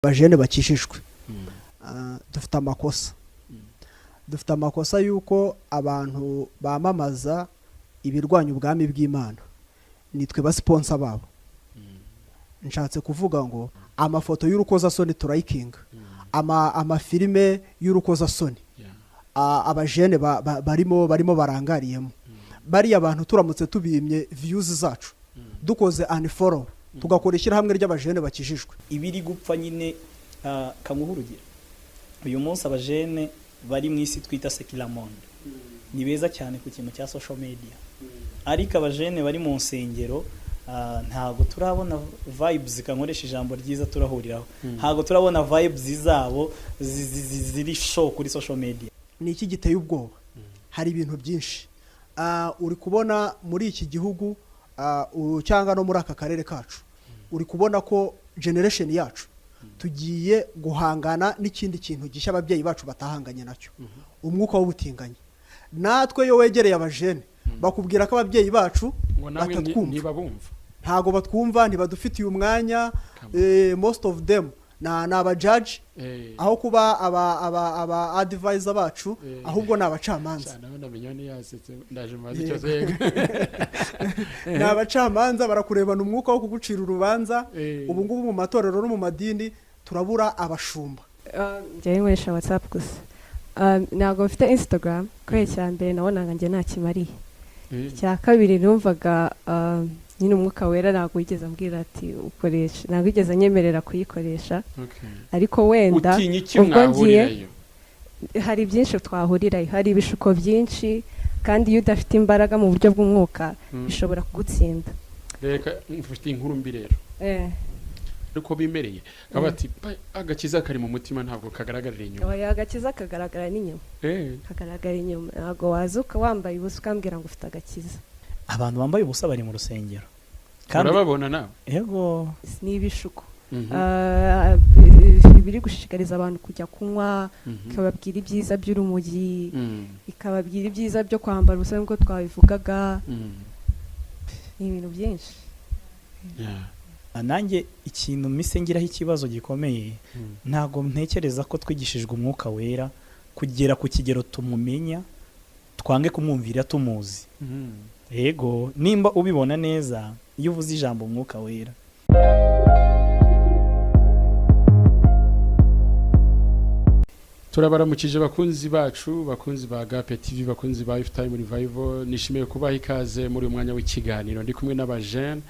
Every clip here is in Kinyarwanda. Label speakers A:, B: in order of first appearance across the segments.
A: Bajene bakijijwe, dufite amakosa, dufite amakosa y'uko abantu bamamaza ibirwanya ubwami bw'Imana nitwe ba sponsor babo. Nshatse kuvuga ngo amafoto y'urukozasoni turayikinga, amafilime y'urukozasoni, abajene barimo barangariyemo. Bariya bantu turamutse tubimye views zacu, dukoze unfollow, tugakora ishyirahamwe ry'abajene bakijijwe.
B: Ibiri gupfa nyine, kanguhe urugero. Uyu munsi abajene bari mu isi twita secular monde ni beza cyane ku kintu cya social media, ariko abajene bari mu nsengero, ntabwo turabona vibes, kankoresha ijambo ryiza turahuriraho, ntabwo turabona vibes zabo ziri show kuri social media.
A: Ni iki giteye ubwoba? Hari ibintu byinshi. Uri kubona muri iki gihugu, cyangwa no muri aka karere kacu, uri kubona ko generation yacu tugiye guhangana n'ikindi kintu gishya ababyeyi bacu batahanganye nacyo, umwuka w'ubutinganyi. Natwe iyo wegereye abajene, bakubwira ko ababyeyi bacu
C: ngo namwe
A: batatwumva.
C: Ntibabumva.
A: Ntago batwumva, ntibadufitiye umwanya.
C: Come on.
A: Most of them ni abajaji aho kuba aba advisor bacu, ahubwo ni abacamanza.
C: Cyane, abona Minyoni yasetse, ndaje mubaze ikibazo, yego.
A: Ni abacamanza, barakurebana umwuka wo kugucira urubanza. Ubu ngubu mu matorero no mu madini turabura abashumba.
D: Njyewe nkoresha WhatsApp gusa. Ntabwo mfite Instagram kubera icya mbere nabonaga njye nta kimariye. Icya kabiri, numvaga nyine Umwuka Wera ntabwo wigeze ambwira ati ukoresha, ntabwo wigeze anyemerera kuyikoresha. Ariko wenda
C: Utinya iki?
D: ubwo ngiye
C: Mwahurirayo?
D: Hari byinshi twahurirayo, hari ibishuko byinshi, kandi iyo udafite imbaraga mu buryo bw'umwuka bishobora kugutsinda.
C: Reka mfite inkuru mbi rero. Ariko bimereye akaba ati: "Agakiza kari mu mutima, ntabwo kagaragarira inyuma."
D: Oya, agakiza kagaragara n'inyuma. Kagaragara inyuma. Ntabwo waza uka wambaye ubusa ukambwira ngo ufite agakiza.
B: Abantu bambaye ubusa bari mu rusengero kandi
C: Urababona nawe?
B: Yego.
D: Ni ibishuko. Biri gushishikariza abantu kujya kunywa, ikababwira ibyiza by'urumogi, ikababwira ibyiza byo kwambara ubusa nk'uko twabivugaga. Ni ibintu byinshi.
B: Nanjye ikintu mise ngiraho ikibazo gikomeye, ntabwo ntekereza ko twigishijwe Umwuka Wera kugera ku kigero tumumenya, twange kumwumvira tumuzi. Yego, nimba ubibona neza, iyo uvuze ijambo Umwuka Wera.
C: Turabaramukije bakunzi bacu, bakunzi ba Agape TV, bakunzi ba Time Revival. Nishimiye kubaha ikaze muri uyu mwanya w'ikiganiro. Ndi kumwe n'abajene,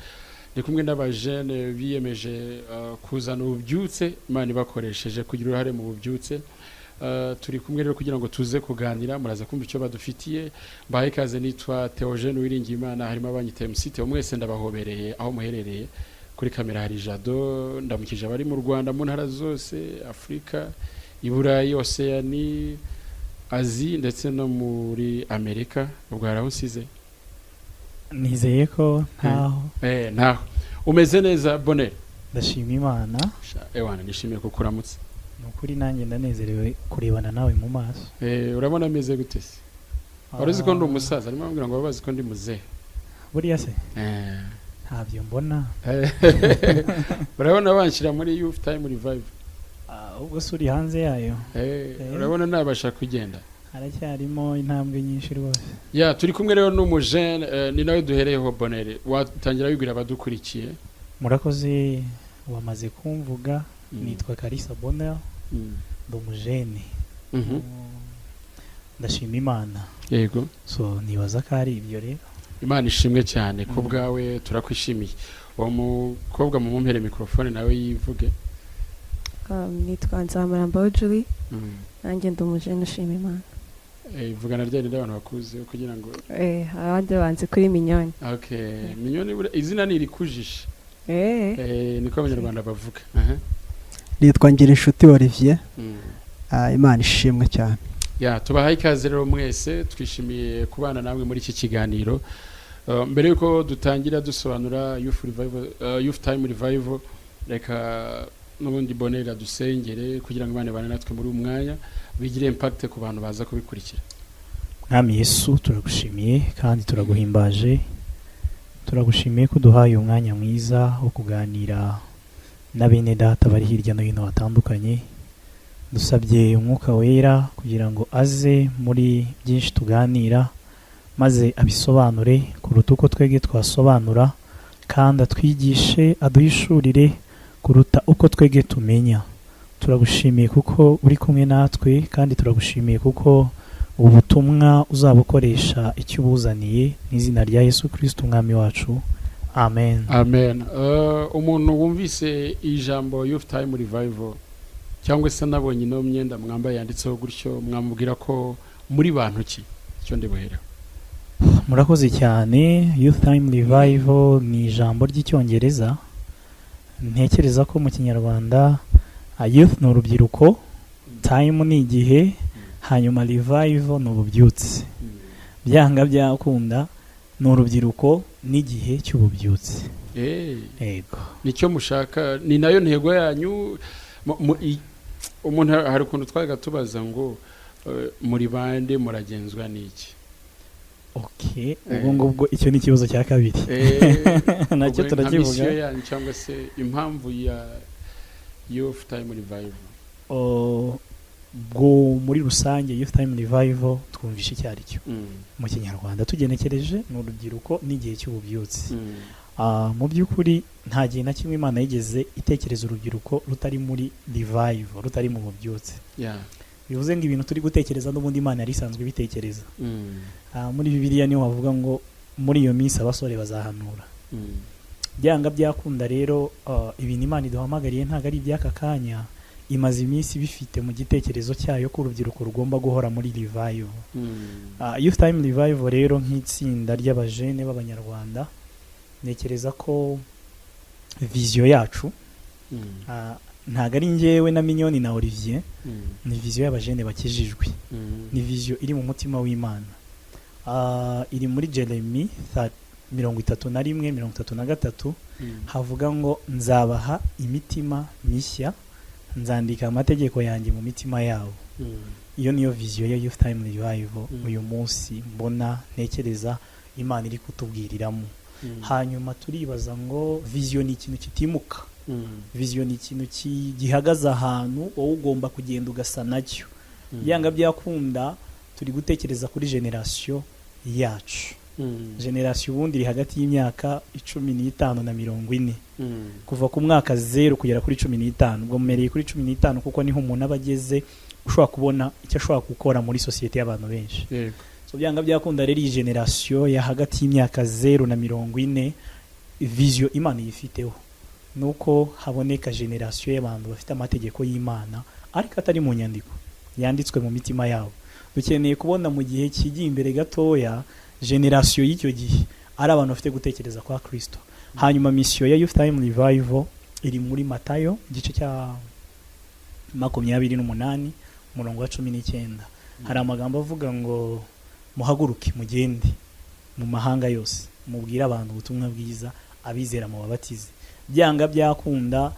C: ndi kumwe n'abajene biyemeje kuzana ububyutse, Imana ibakoresheje kugira uruhare mu bubyutse. Turi kumwe rero kugira ngo tuze kuganira, muraza kumva icyo badufitiye. Mbahaye ikaze, nitwa Theogene Uwiringiyimana, harimo abanyita MC Theo. Mwese ndabahobereye aho muherereye. Kuri kamera hari Jado. Ndamukije abari mu Rwanda, mu ntara zose, Afurika, i Burayi, Oseyani, Azi, ndetse no muri Amerika. Ubwo hari aho usize?
B: Nizeye ko ntaho.
C: Ntaho. Umeze neza, Bonere?
B: Ndashima Imana.
C: Sha, ewana, nishimiye kukuramutsa.
B: Ni ukuri nanjye ndanezerewe kurebana nawe mu maso.
C: Urabona ameze gute se? Wari uzi ko ndi umusaza? Arimo ambwira ngo baba bazi ko ndi muzehe.
B: Buriya se ntabyo mbona.
C: Urabona banshyira muri Youth Time Revival?
B: Ubwo se uri hanze yayo?
C: Urabona nabasha kugenda?
B: Haracyarimo intambwe nyinshi rwose.
C: Ya, turi kumwe rero n'umujene, ni nawe duhereyeho. Bonere, watangira wibwira abadukurikiye.
B: Murakoze, wamaze kumvuga. Nitwa Kalisa Bonheur, ndi umujene. Ndashima Imana. So nibaza ko ari ibyo rero.
C: Imana ishimwe cyane ku bwawe, turakwishimiye. Uwo mukobwa mumumpere mikorofone nawe yivuge.
D: Nitwa Nzamurambaho Julie. Nanjye ndi umujene ushima Imana.
C: Vugana ryari n'abantu bakuze kugira ngo
D: Abandi banzi kuri Minyoni.
C: Okay, Minyoni, izina ni irikujishe. Niko Abanyarwanda bavuga. Aha.
A: Nitwa Ngirinshuti Olivier. Imana ishimwe cyane.
C: Ya, tubahaye ikaze rero mwese, twishimiye kubana namwe muri iki kiganiro. Mbere yuko dutangira dusobanura Youth Revival, Youth Time Revival, reka n'ubundi Bonera dusengere kugira ngo Imana ibane natwe muri uyu mwanya, bigire impact ku bantu baza kubikurikira.
B: Mwami Yesu, turagushimiye kandi turaguhimbaje. Turagushimiye ko uduhaye umwanya mwiza wo kuganira. Na bene data bari hirya no hino hatandukanye, dusabye Umwuka Wera kugira ngo aze muri byinshi tuganira, maze abisobanure kuruta uko twebwe twasobanura, kandi atwigishe, aduhishurire kuruta uko twebwe tumenya. Turagushimiye kuko uri kumwe natwe, kandi turagushimiye kuko ubutumwa uzabukoresha icyo ubuzaniye. Mu izina rya Yesu Kirisiti Umwami wacu, amen.
C: Amen. Umuntu wumvise ijambo Youth Time Revival cyangwa se nabonye ino myenda mwambaye yanditseho gutyo, mwamubwira ko muri bantu ki? Icyo ndi buhereho.
B: Murakoze cyane. Youth Time Revival ni ijambo ry'Icyongereza. Ntekereza ko mu Kinyarwanda youth ni urubyiruko, time ni igihe, hanyuma revival ni ububyutse. Byanga byakunda ni urubyiruko n'igihe cy'ububyutse. Yego.
C: Nicyo mushaka, ni nayo ntego yanyu. Umuntu hari ukuntu twaga tubaza ngo muri bande, muragenzwa n'iki?
B: Okay, ubwo ngubwo icyo ni ikibazo cya kabiri nacyo
C: Ubwo nka
B: turakivuga.
C: Mission yanyu cyangwa se impamvu ya Youth Time Revival.
B: Ubwo muri rusange Youth Time Revival twumvishe icyo ari cyo. Mu Kinyarwanda tugenekereje ni urubyiruko n'igihe cy'ububyutse. Mu by'ukuri nta gihe na kimwe Imana yigeze itekereza urubyiruko rutari muri revival, rutari mu bubyutse. Bivuze ngo ibintu turi gutekereza n'ubundi Imana yari isanzwe ibitekereza. Muri Bibiliya niho havuga ngo muri iyo minsi abasore bazahanura. Byanga byakunda rero, ibintu Imana iduhamagariye ntabwo ari iby'aka kanya. Imaze iminsi bifite mu gitekerezo cyayo ko urubyiruko rugomba guhora muri revival. Youth Time Revival rero, nk'itsinda ry'abajene b'Abanyarwanda, ntekereza ko vision yacu ntabwo ari njyewe na Minyoni na Olivier, ni vision y'abajene bakijijwe, ni vision iri mu mutima w'Imana. Iri muri Jeremy 31:33, havuga ngo: "Nzabaha imitima mishya, nzandika amategeko yanjye mu mitima yabo." Iyo niyo vision ya Youth Time Revival uyu munsi mbona, ntekereza Imana iri kutubwiriramo. Hanyuma turibaza ngo vision ni ikintu kitimuka, vision ni ikintu gihagaze ahantu, wowe ugomba kugenda ugasa nacyo. Byanga byakunda turi gutekereza kuri génération yacu. Génération ubundi iri hagati y'imyaka 15 na 40, kuva ku mwaka 0 kugera kuri 15. Ubwo mumereye kuri 15 kuko niho umuntu aba ageze ushobora kubona icyo ashobora gukora muri sosiyete y'abantu benshi. So byanga byakunda rero, iyi génération ya hagati y'imyaka 0 na 40, vision Imana yifiteho nuko haboneka génération y'abantu bafite amategeko y'Imana, ariko atari mu nyandiko, yanditswe mu mitima yabo. Dukeneye kubona mu gihe kigiye imbere gatoya génération y'icyo gihe ari abantu bafite gutekereza kwa Kristo. Hanyuma mission ya Youth Time Revival iri muri Matayo igice cya 28 umurongo wa 19. Hari amagambo avuga ngo: "Muhaguruke mugende mu mahanga yose, mubwire abantu ubutumwa bwiza, abizera mu babatize." Byanga byakunda,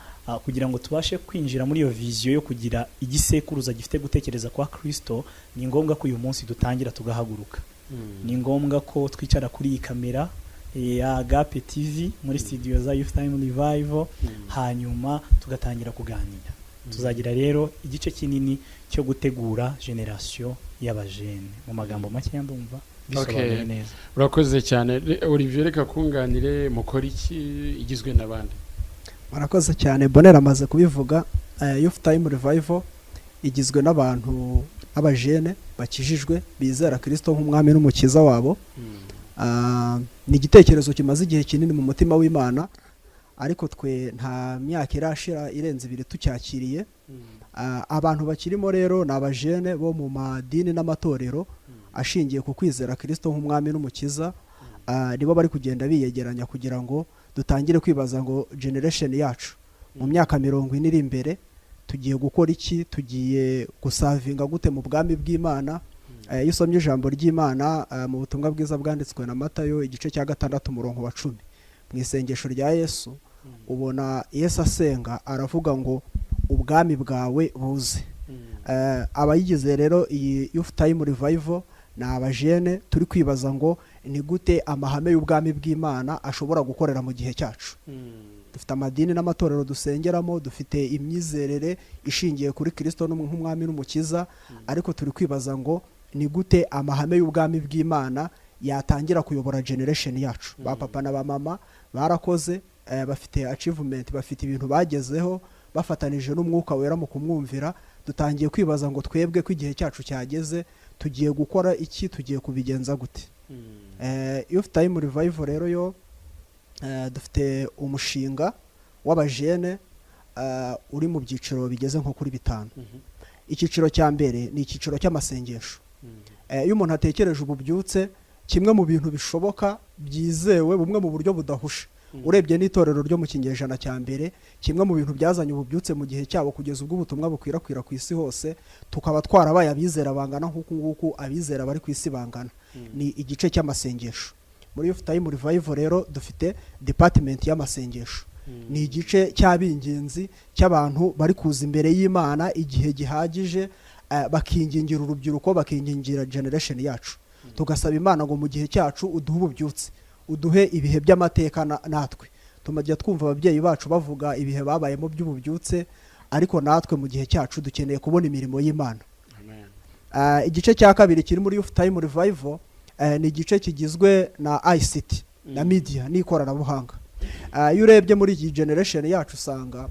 B: kugira ngo tubashe kwinjira muri iyo vision yo kugira igisekuruza gifite gutekereza kwa Kristo, ni ngombwa ko uyu munsi dutangira tugahaguruka. Ni ngombwa ko twicara kuri iyi kamera ya Agape TV muri studio za Youth Time Revival, hanyuma tugatangira kuganira. Tuzagira rero igice kinini cyo gutegura génération y'abajene. Mu magambo make ndumva bisobanuye neza.
C: Urakoze cyane. Olivier, reka kunganire. Mukora iki? Igizwe n'abandi?
A: Murakoze cyane. Bonera amaze kubivuga. Youth Time Revival igizwe n'abantu b'abajene bakijijwe, bizera Kirisito nk'umwami n'umukiza wabo. Ni igitekerezo kimaze igihe kinini mu mutima w'Imana, ariko twe nta myaka irashira irenze 2 tucyakiriye. Abantu bakirimo rero ni abajene bo mu madini n'amatorero ashingiye ku kwizera Kirisito nk'umwami n'umukiza. Nibo bari kugenda biyegeranya kugira ngo dutangire kwibaza ngo generation yacu mu myaka 40 iri imbere tugiye gukora iki, tugiye guservinga gute mu bwami bw'Imana? Iyo usomye ijambo ry'Imana mu butumwa bwiza bwanditswe na Matayo igice cya 6 umurongo wa 10, mu isengesho rya Yesu, ubona Yesu asenga aravuga ngo: "Ubwami bwawe buze." Abayigize rero iyi Youth Time Revival ni abajene turi kwibaza ngo ni gute amahame y'ubwami bw'Imana ashobora gukorera mu gihe cyacu. Dufite amadini n'amatorero dusengeramo, dufite imyizerere ishingiye kuri Kirisito nk'umwami n'umukiza, ariko turi kwibaza ngo ni gute amahame y'ubwami bw'Imana yatangira kuyobora generation yacu? Ba papa na ba mama barakoze, bafite achievement, bafite ibintu bagezeho bafatanije n'Umwuka Wera mu kumwumvira. Dutangiye kwibaza ngo twebwe ko igihe cyacu cyageze, tugiye gukora iki? Tugiye kubigenza gute? Youth Time Revival rero yo, dufite umushinga w'abajene uri mu byiciro bigeze nko kuri bitanu. Icyiciro cya mbere ni icyiciro cy'amasengesho. Iyo umuntu atekereje ububyutse, kimwe mu bintu bishoboka byizewe, bumwe mu buryo budahusha, urebye n'itorero ryo mu kinyejana cya mbere, kimwe mu bintu byazanye ububyutse mu gihe cyabo kugeza ubwo ubutumwa bukwirakwira ku isi hose, tukaba twarabaye abizera bangana nk'uku nguku abizera bari ku isi bangana, ni igice cy'amasengesho. Muri Youth Time Revival rero dufite department y'amasengesho. Ni igice cy'abinginzi, cy'abantu bari kuza imbere y'Imana igihe gihagije, bakingingira urubyiruko, bakingingira generation yacu. Tugasaba Imana ngo mu gihe cyacu uduhe ububyutse, uduhe ibihe by'amateka. Natwe tumajya twumva ababyeyi bacu bavuga ibihe babayemo by'ububyutse, ariko natwe mu gihe cyacu dukeneye kubona imirimo y'Imana.
C: Amen.
A: Igice cya kabiri kiri muri Youth Time Revival ni igice kigizwe na ICT na media n'ikoranabuhanga. Iyo urebye muri iyi generation yacu, usanga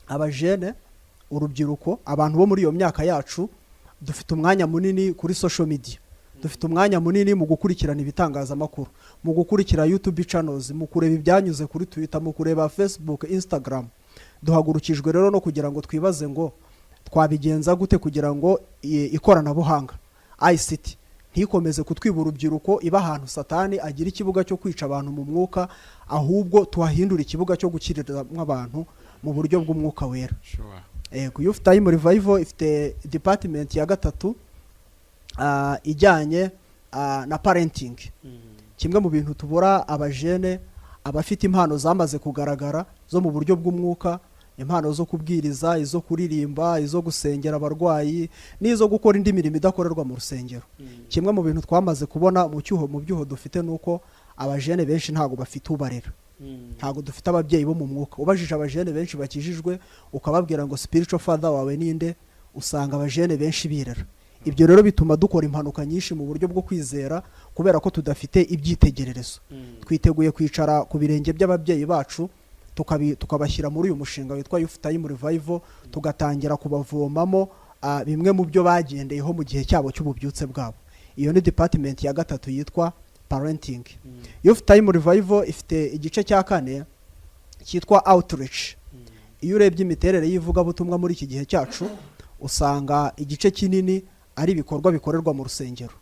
A: abajene, urubyiruko, abantu bo muri iyo myaka yacu, dufite umwanya munini kuri social media, dufite umwanya munini mu gukurikirana ibitangazamakuru, mu gukurikira YouTube channels, mu kureba ibyanyuze kuri Twitter, mu kureba Facebook, Instagram. Duhagurukijwe rero no kugira ngo twibaze ngo twabigenza gute kugira ngo ikoranabuhanga, ICT, ntikomeze kutwiba urubyiruko, iba ahantu Satani agira ikibuga cyo kwica abantu mu mwuka, ahubwo tuhahindura ikibuga cyo gukiriramo abantu mu buryo bw'Umwuka Wera. Yego, Youth Time Revival ifite department ya gatatu ijyanye na parenting. Kimwe mu bintu tubura, abajene abafite impano zamaze kugaragara zo mu buryo bw'umwuka, impano zo kubwiriza, izo kuririmba, izo gusengera abarwayi n'izo gukora indi mirimo idakorerwa mu rusengero, kimwe mu bintu twamaze kubona mu cyuho, mu byuho dufite, ni uko abajene benshi ntabwo bafite ubarera, ntabwo dufite ababyeyi bo mu mwuka. Ubajije abajene benshi bakijijwe, ukababwira ngo spiritual father wawe ninde, usanga abajene benshi birera. Ibyo rero bituma dukora impanuka nyinshi mu buryo bwo kwizera, kubera ko tudafite ibyitegererezo. Twiteguye kwicara ku birenge by'ababyeyi bacu, tukabashyira muri uyu mushinga witwa Youth Time Revival, tugatangira kubavomamo bimwe mu byo bagendeyeho mu gihe cyabo cy'ububyutse bwabo. Iyo ni department ya gatatu yitwa parenting. Youth Time Revival ifite igice cya kane cyitwa outreach. Iyo urebye imiterere y'ivugabutumwa muri iki gihe cyacu, usanga igice kinini ari ibikorwa bikorerwa mu rusengero.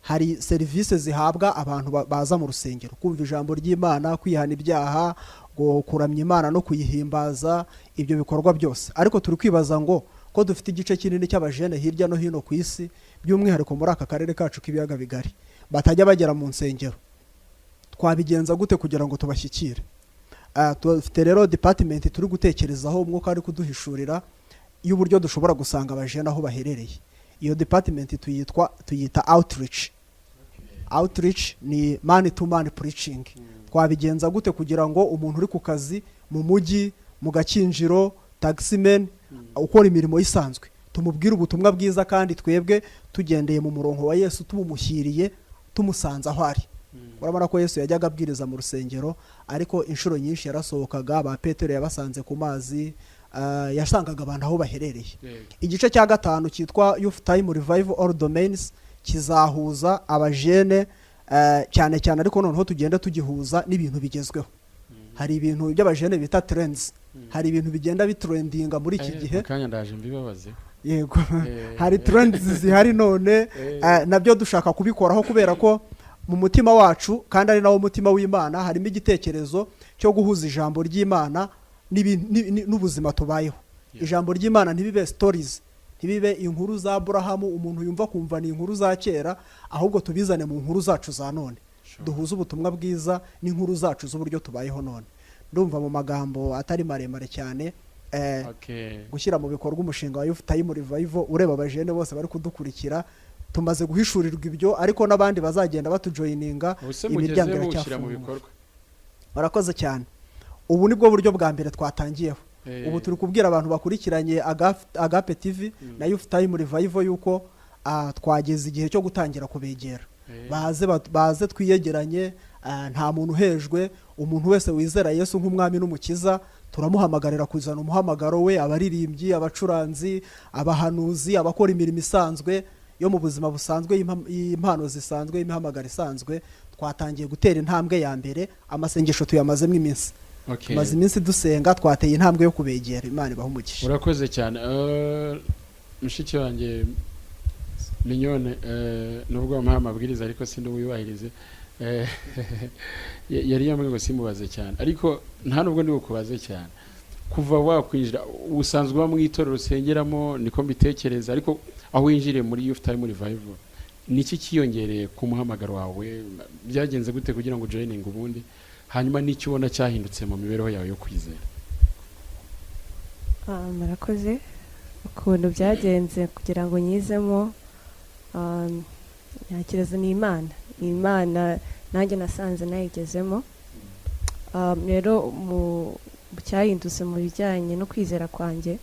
A: Hari serivisi zihabwa abantu baza mu rusengero kumva ijambo ry'Imana, kwihana ibyaha, kuramya Imana no kuyihimbaza, ibyo bikorwa byose. Ariko turi kwibaza ngo ko dufite igice kinini cy'abajene hirya no hino ku isi, by'umwihariko muri aka karere kacu k'Ibiyaga Bigari, batajya bagera mu nsengero, twabigenza gute kugira ngo tubashyikire? Dufite rero department turi gutekerezaho, Umwuka ari kuduhishurira, y'uburyo dushobora gusanga abajene aho baherereye. Iyo department tuyita outreach. Outreach ni man to man preaching. Twabigenza gute kugira ngo umuntu uri ku kazi mu mujyi, mu Gakinjiro, taximan ukora imirimo isanzwe, tumubwire ubutumwa bwiza, kandi twebwe tugendeye mu murongo wa Yesu, tumumushyiriye, tumusanze aho ari? Urabona ko Yesu yajyaga abwiriza mu rusengero, ariko inshuro nyinshi yarasohokaga. Ba Petero yabasanze ku mazi, yasangaga abantu aho baherereye. Igice cya gatanu cyitwa Youth Time Revival All Domains kizahuza abajene cyane cyane, ariko noneho tugenda tugihuza n'ibintu bigezweho. Hari ibintu by'abajene bita trends, hari ibintu bigenda bitrendinga muri iki gihe.
C: Akanya ndaje mbibabaze.
A: Yego, hari trends zihari none, nabyo dushaka kubikoraho, kubera ko mu mutima wacu, kandi ari nawo mutima w'Imana, harimo igitekerezo cyo guhuza ijambo ry'Imana n'ubuzima tubayeho. Ijambo ry'Imana ntibibe stories, ntibibe inkuru za Aburahamu umuntu yumva kumva ni inkuru za kera, ahubwo tubizane mu nkuru zacu za none. Duhuze ubutumwa bwiza n'inkuru zacu z'uburyo tubayeho none. Ndumva mu magambo atari maremare cyane, gushyira mu bikorwa umushinga wa Youth Time Revival, ureba abajene bose bari kudukurikira, tumaze guhishurirwa ibyo, ariko n'abandi bazagenda batujoyininga,
C: Ubuse mugeze
A: imiryango
C: muwushyira mu
A: iracyafunguye.
C: bikorwa?
A: Barakoze cyane. Ubu nibwo buryo bwa mbere twatangiyeho. Ubu turi kubwira abantu bakurikiranye Agape TV na Youth Time Revival yuko twageze igihe cyo gutangira kubegera, baze twiyegeranye. Nta muntu uhejwe. Umuntu wese wizera Yesu nk'umwami n'umukiza turamuhamagarira kuzana umuhamagaro we: abaririmbyi, abacuranzi, abahanuzi, abakora imirimo isanzwe yo mu buzima busanzwe, y'impano zisanzwe, y'imihamagaro isanzwe. Twatangiye gutera intambwe ya mbere. Amasengesho tuyamazemo iminsi. Tumaze iminsi dusenga. Twateye intambwe yo kubegera. Imana ibaha umugisha.
C: Urakoze cyane. Mushiki wanjye Mignone, nubwo bamuhaye amabwiriza ariko sindi wiyubahirize. Yari yambwiye ngo simubaze cyane, ariko nta nubwo ndi bukubaze cyane. Kuva wakwinjira, usanzwe uba mu itorero usengeramo, niko mbitekereza, ariko aho winjiriye muri Youth Time Revival, niki cyiyongereye ku muhamagaro wawe? Byagenze gute kugira ngo joining ubundi? Hanyuma n'icyo ubona cyahindutse mu mibereho yawe yo kwizera?
D: Murakoze. Ukuntu byagenze kugira ngo nyizemo, ntekereza ni Imana, ni Imana. Nanjye nasanze nayigezemo. Rero mu cyahindutse mu bijyanye no kwizera kwanjye,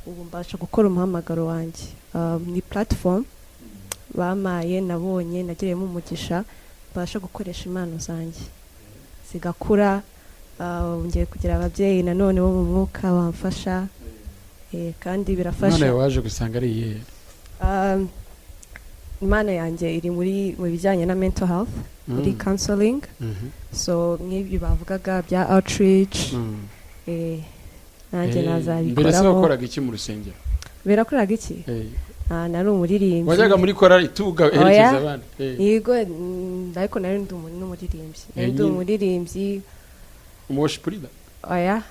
D: ubu mbasha gukora umuhamagaro wanjye. Ni platform bamaye, nabonye nagiriyemo umugisha, mbasha gukoresha impano zanjye zigakura. Ngiye kugira ababyeyi nanone bo mu mwuka bamfasha, kandi
C: Imana
D: birafasha.
C: yawe waje gusanga ari iyihe?
D: Imana yanjye iri mu bijyanye na mental health, muri counseling. So nk'ibyo bavugaga bya outreach, nanjye
C: Mbere se
D: nazabikoramo.
C: wakoraga iki mu rusengero?
D: Birakoraga iki? Nari umuririmbyi.
C: Wajyaga muri korali tuga herekeza
D: Oya.
C: abandi?
D: Yego, ariko nari ndi n'umuririmbyi, nari ndi
C: Nyine.
D: umuririmbyi.
C: Umu worship leader?
D: Oya,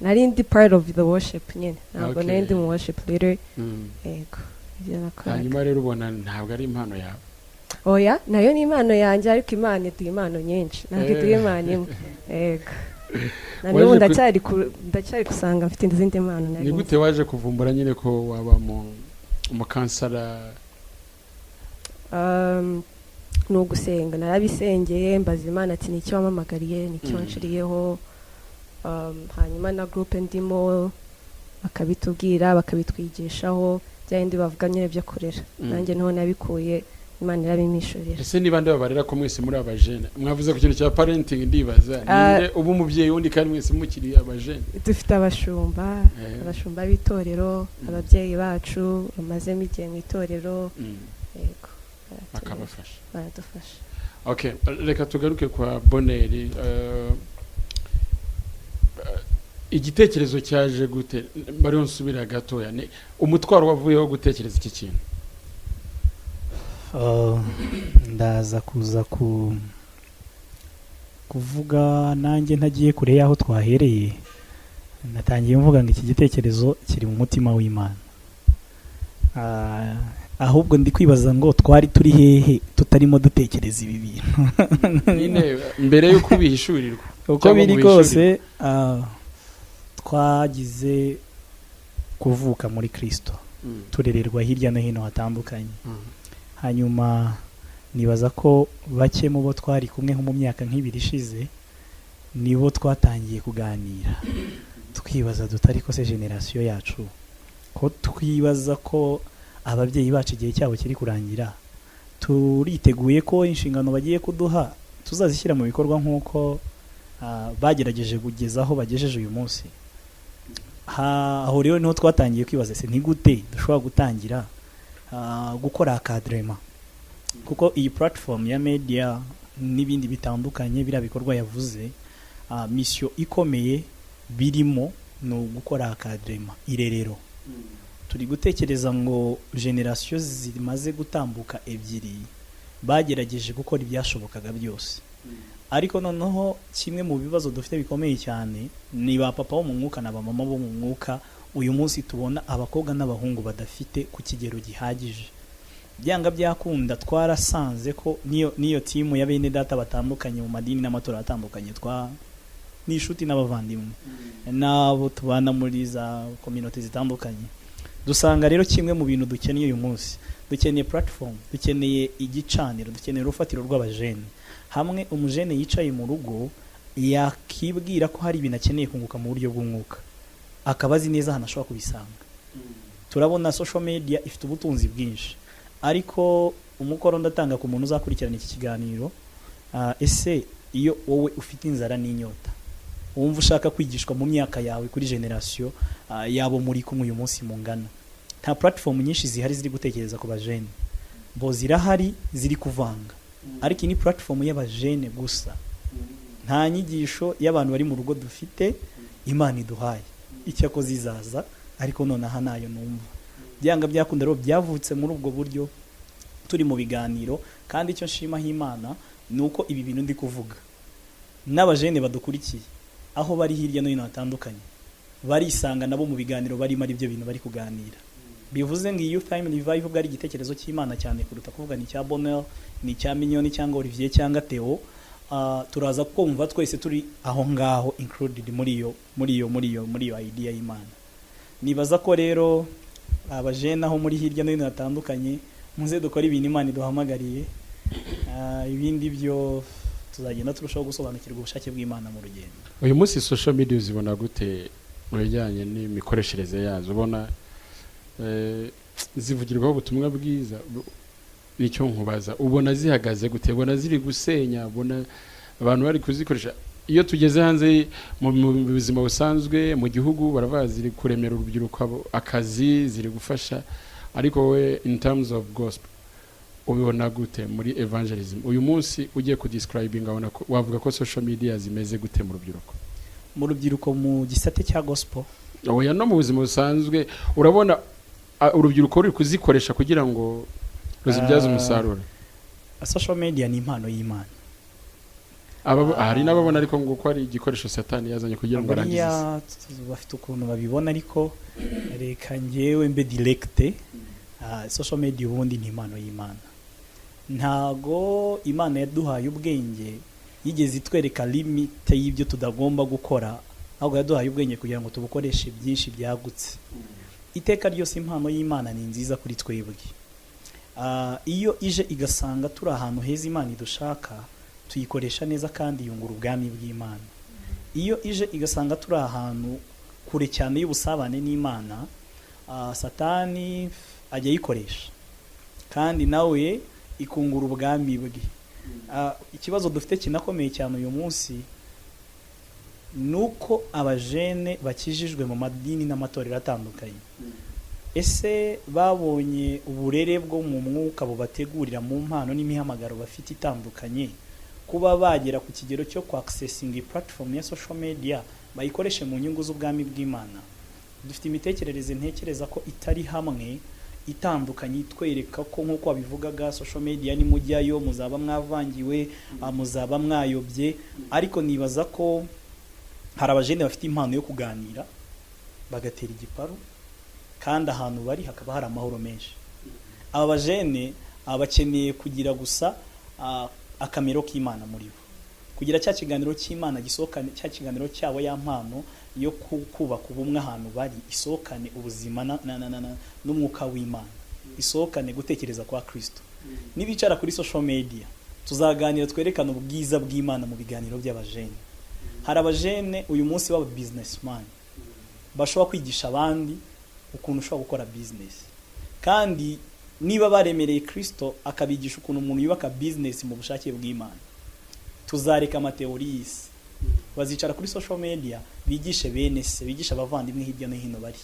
D: nari ndi part of the worship nyine, ntabwo nari ndi mu worship leader. Yego, ibyo nakoraga.
C: Hanyuma rero ubona ntabwo ari impano yawe?
D: Oya, nayo ni impano yanjye, ariko Imana iduha impano nyinshi, ntabwo iduha impano imwe. Yego, na
C: Waje
D: n'ubu ndacyari gusanga mfite izindi mpano nari
C: Ni
D: nzi.
C: gute waje kuvumbura nyine ko waba mu umu counselor?
D: Ni ugusenga. Narabisengeye, mbaza Imana ati: "Ni icyo wampamagariye? Ni icyo wanshiriyeho?" Hanyuma na groupe ndimo bakabitubwira, bakabitwigishaho, bya bindi bavuga nyine byo kurera. Nanjye niho nabikuye, Imana irabimpishurira.
C: Ese niba ndababarira ko mwese muri abajene, mwavuze ku kintu cya parenting, ndibaza ninde uba umubyeyi wundi kandi mwese mukiri abajene?
D: Dufite abashumba, abashumba b'itorero, ababyeyi bacu bamazemo igihe mu itorero. Yego, baraturera,
C: Bakabafasha.
D: baradufasha.
C: Okay, reka tugaruke kwa Boneri. Igitekerezo cyaje gute? Bariho nsubira gatoya, ni umutwaro wavuyeho gutekereza iki kintu?
B: Ndaza kuza ku kuvuga nanjye ntagiye kure y'aho twahereye. Natangiye mvuga ngo iki gitekerezo kiri mu mutima w'Imana. Ahubwo ndi kwibaza ngo twari turi hehe tutarimo dutekereza ibi bintu?
C: Nyine mbere y'uko ubihishurirwa
B: Uko
C: cyangwa
B: biri
C: muhishurirwe.
B: kose, twagize kuvuka muri Kristo, turererwa hirya no hino hatandukanye. Hanyuma nibaza ko bake mu bo twari kumwe nko mu myaka nk'ibiri ishize nibo twatangiye kuganira, twibaza dutari ko se génération yacu, ko twibaza ko ababyeyi bacu igihe cyabo kiri kurangira, turiteguye ko inshingano bagiye kuduha tuzazishyira mu bikorwa nk'uko bagerageje kugeza aho bagejeje uyu munsi? Aho rero niho twatangiye kwibaza: se ni gute dushobora gutangira gukora encadrement? Kuko iyi platform ya media n'ibindi bitandukanye, biriya bikorwa yavuze, mission ikomeye birimo ni ugukora encadrement, irerero. Turi gutekereza ngo génération zimaze gutambuka ebyiri bagerageje gukora ibyashobokaga byose, ariko noneho kimwe mu bibazo dufite bikomeye cyane ni ba papa bo mu mwuka na ba mama bo mu mwuka. Uyu munsi tubona abakobwa n'abahungu badafite ku kigero gihagije. Byanga byakunda, twarasanze ko niyo team ya bene data batandukanye mu madini n'amatorero atandukanye, twa ni inshuti n'abavandimwe n'abo tubana muri za communauté zitandukanye, dusanga rero kimwe mu bintu dukeneye uyu munsi, dukeneye platform, dukeneye igicaniro, dukeneye urufatiro rw'abajene. Hamwe umujene yicaye mu rugo Yakibwira ko hari ibintu akeneye kunguka mu buryo bw'umwuka, akaba azi neza ahantu ashobora kubisanga. Turabona social media ifite ubutunzi bwinshi, ariko umukoro ndatanga ku muntu uzakurikirana iki kiganiro, ese iyo wowe ufite inzara n'inyota, wumva ushaka kwigishwa mu myaka yawe, kuri generation yabo muri kumwe uyu munsi mungana, nta platform nyinshi zihari ziri gutekereza ku bajene bo? Zirahari, ziri kuvanga, ariko iyi ni platform y'abajene gusa. Nta nyigisho y'abantu bari mu rugo dufite Imana iduhaye. Icyakoze izaza, ariko nonaha nayo numva byanga byakunda. Rero byavutse muri ubwo buryo, turi mu biganiro. Kandi icyo nshimaho Imana ni uko ibi bintu ndi kuvuga, n'abajene badukurikiye aho bari hirya no hino hatandukanye barisanga nabo mu biganiro barimo ari byo bintu bari kuganira. Bivuze ngo iyi Youth Time Revival ubwo ari igitekerezo cy'Imana cyane kuruta kuvuga ni icya Bonheur, ni icya Mignone cyangwa Olivier cyangwa Theo. Turaza kumva twese turi aho ngaho included muri iyo idea y'Imana. Nibaza ko rero abajene aho muri hirya no hino hatandukanye, muze dukore ibintu Imana iduhamagariye. Ibindi byo tuzagenda turushaho gusobanukirwa ubushake bw'Imana mu rugendo.
C: Uyu munsi social media uzibona gute mu bijyanye n'imikoreshereze yazo? Ubona zivugirwaho ubutumwa bwiza? Nicyo nkubaza, ubona zihagaze gute? Ubona ziri gusenya? Ubona abantu bari kuzikoresha? Iyo tugeze hanze mu buzima busanzwe mu gihugu, baravuga ziri kuremera urubyiruko akazi, ziri gufasha, ariko wowe in terms of gospel ubibona gute muri evangelism? Uyu munsi ugiye kudescribing, abona ko wavuga ko social media zimeze gute mu rubyiruko?
B: Mu rubyiruko, mu gisate cya gospel?
C: Oya, no mu buzima busanzwe. Urabona urubyiruko ruri kuzikoresha kugira ngo ruzibyaze umusaruro?
B: Social media ni impano y'Imana.
C: Hari n'ababona ariko ngo ko ari igikoresho Satani yazanye kugira ngo arangize isi.
B: Buriya bafite ukuntu babibona, ariko reka njyewe mbe direct. Social media ubundi ni impano y'Imana. Ntago Imana yaduhaye ubwenge yigeze itwereka limite y'ibyo tutagomba gukora, ahubwo yaduhaye ubwenge kugira ngo tubukoreshe byinshi byagutse. Iteka ryose impano y'Imana ni nziza kuri twebwe. Iyo ije igasanga turi ahantu heza Imana idushaka, tuyikoresha neza kandi yungura ubwami bw'Imana. Iyo ije igasanga turi ahantu kure cyane y'ubusabane n'Imana, Satani ajya ayikoresha kandi nawe ikungura ubwami bwe. Ikibazo dufite kinakomeye cyane uyu munsi ni uko abajene bakijijwe mu madini n'amatorero atandukanye, ese babonye uburere bwo mu mwuka bubategurira mu mpano n'imihamagaro bafite itandukanye, kuba bagera ku kigero cyo kwaccessinga iyi platform ya social media bayikoreshe mu nyungu z'ubwami bw'Imana? Dufite imitekerereze ntekereza ko itari hamwe, itandukanye, itwereka ko nk'uko wabivugaga, social media nimujyayo muzaba mwavangiwe, muzaba mwayobye. Ariko nibaza ko hari abajene bafite impano yo kuganira bagatera igiparu, kandi ahantu bari hakaba hari amahoro menshi. Aba bajene bakeneye kugira gusa akamero k'Imana muri bo, kugira cya kiganiro cy'Imana gisohokane cya kiganiro cyabo, ya mpano yo kubaka ubumwe ahantu bari isohokane ubuzima n'umwuka w'Imana, isohokane gutekereza kwa Kristo. Nibicara kuri social media, tuzaganira twerekane ubwiza bw'Imana mu biganiro by'abajene. Hari abajene uyu munsi baba businessman bashobora kwigisha abandi ukuntu ushobora gukora business, kandi niba baremereye Kristo akabigisha ukuntu umuntu yubaka business mu bushake bw'Imana, tuzareka amatheory y'isi. Bazicara kuri social media bigishe bene se, bigishe abavandimwe hirya no hino bari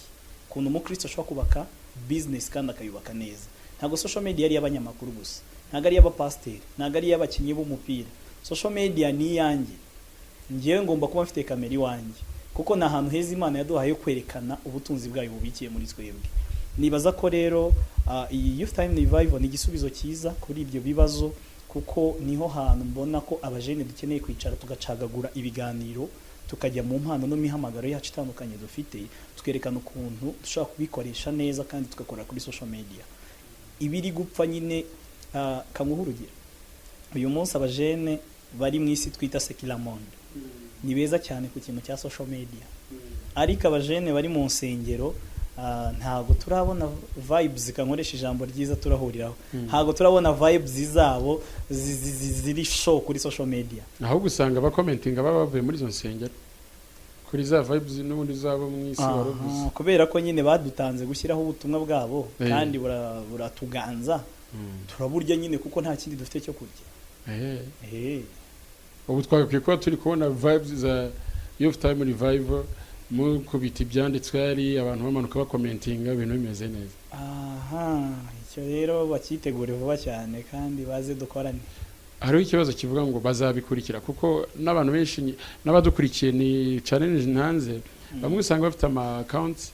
B: ukuntu umukristo ashobora kubaka business kandi akayubaka neza. Ntabwo social media ari iy'abanyamakuru gusa, ntabwo ari iy'abapasiteri, ntabwo ari iy'abakinnyi b'umupira. Social media ni iyanjye. Ngewe ngomba kuba mfite kamera iwanjye, kuko ni ahantu heza Imana yaduhaye yo kwerekana ubutunzi bwayo bubikiye muri twebwe. Nibaza ko rero iyi Youth Time Revival ni igisubizo cyiza kuri ibyo bibazo, kuko niho hantu mbona ko abajene dukeneye kwicara tugacagagura ibiganiro, tukajya mu mpano n'imihamagaro yacu itandukanye dufite, tukerekana ukuntu dushobora kubikoresha neza kandi tugakora kuri social media. Ibiri gupfa nyine, kanguha urugero, uyu munsi abajene bari mu isi twita secular monde ni beza cyane ku kintu cya social media, ariko abajene bari mu nsengero Ntabwo turabona vibes, kankoresha ijambo ryiza turahuriraho, ntabwo turabona vibes zabo ziri show kuri social media.
C: Ahubwo usanga abacommentinga baba bavuye muri izo nsengero kuri za vibes n'ubundi zabo mu isi waruvuze.
B: Aha, kubera ko nyine badutanze gushyiraho ubutumwa bwabo kandi buratuganza, turaburya nyine kuko nta kindi dufite cyo kurya.
C: Ubu twagakwiye kuba turi kubona vibes za Youth Time Revival, mukubita ibyanditswe, hari abantu bamanuka bacommentinga, ibintu bimeze neza.
B: Aha, icyo rero bakitegure vuba cyane kandi baze dukorane.
C: Hariho ikibazo kivuga ngo bazabikurikira, kuko n'abantu benshi n'abadukurikiye ni challenge ntanze. Bamwe usanga bafite ama accounts,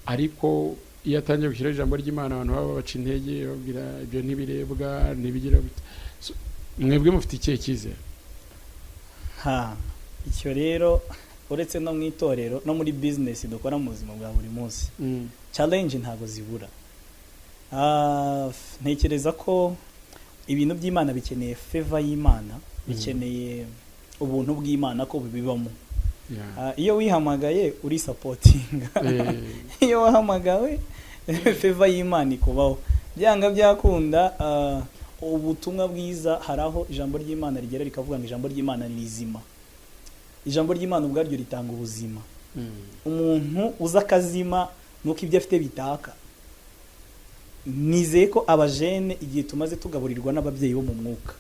C: ariko iyo atangiye gushyiraho ijambo ry'Imana, abantu baba babaca intege, babwira ibyo ntibirebwa, ntibigira gute. So, mwebwe mufite ikihe cyizere?
B: Ha, icyo rero, uretse no mu itorero, no muri business dukora mu buzima bwa buri munsi, challenge ntabwo zibura. Ntekereza ko ibintu by'Imana bikeneye favor y'Imana, bikeneye ubuntu bw'Imana ko bubibamo. Iyo wihamagaye urisupportinga. Iyo wahamagawe, favor y'Imana ikubaho byanga byakunda. Ubutumwa bwiza, hari aho ijambo ry'Imana rigera rikavuga ngo ijambo ry'Imana ni rizima. Ijambo ry'Imana ubwaryo ritanga ubuzima. Umuntu uza akazima nuko ibyo afite bitaka. Nizeye ko abajene, igihe tumaze tugaburirwa n'ababyeyi bo mu mwuka,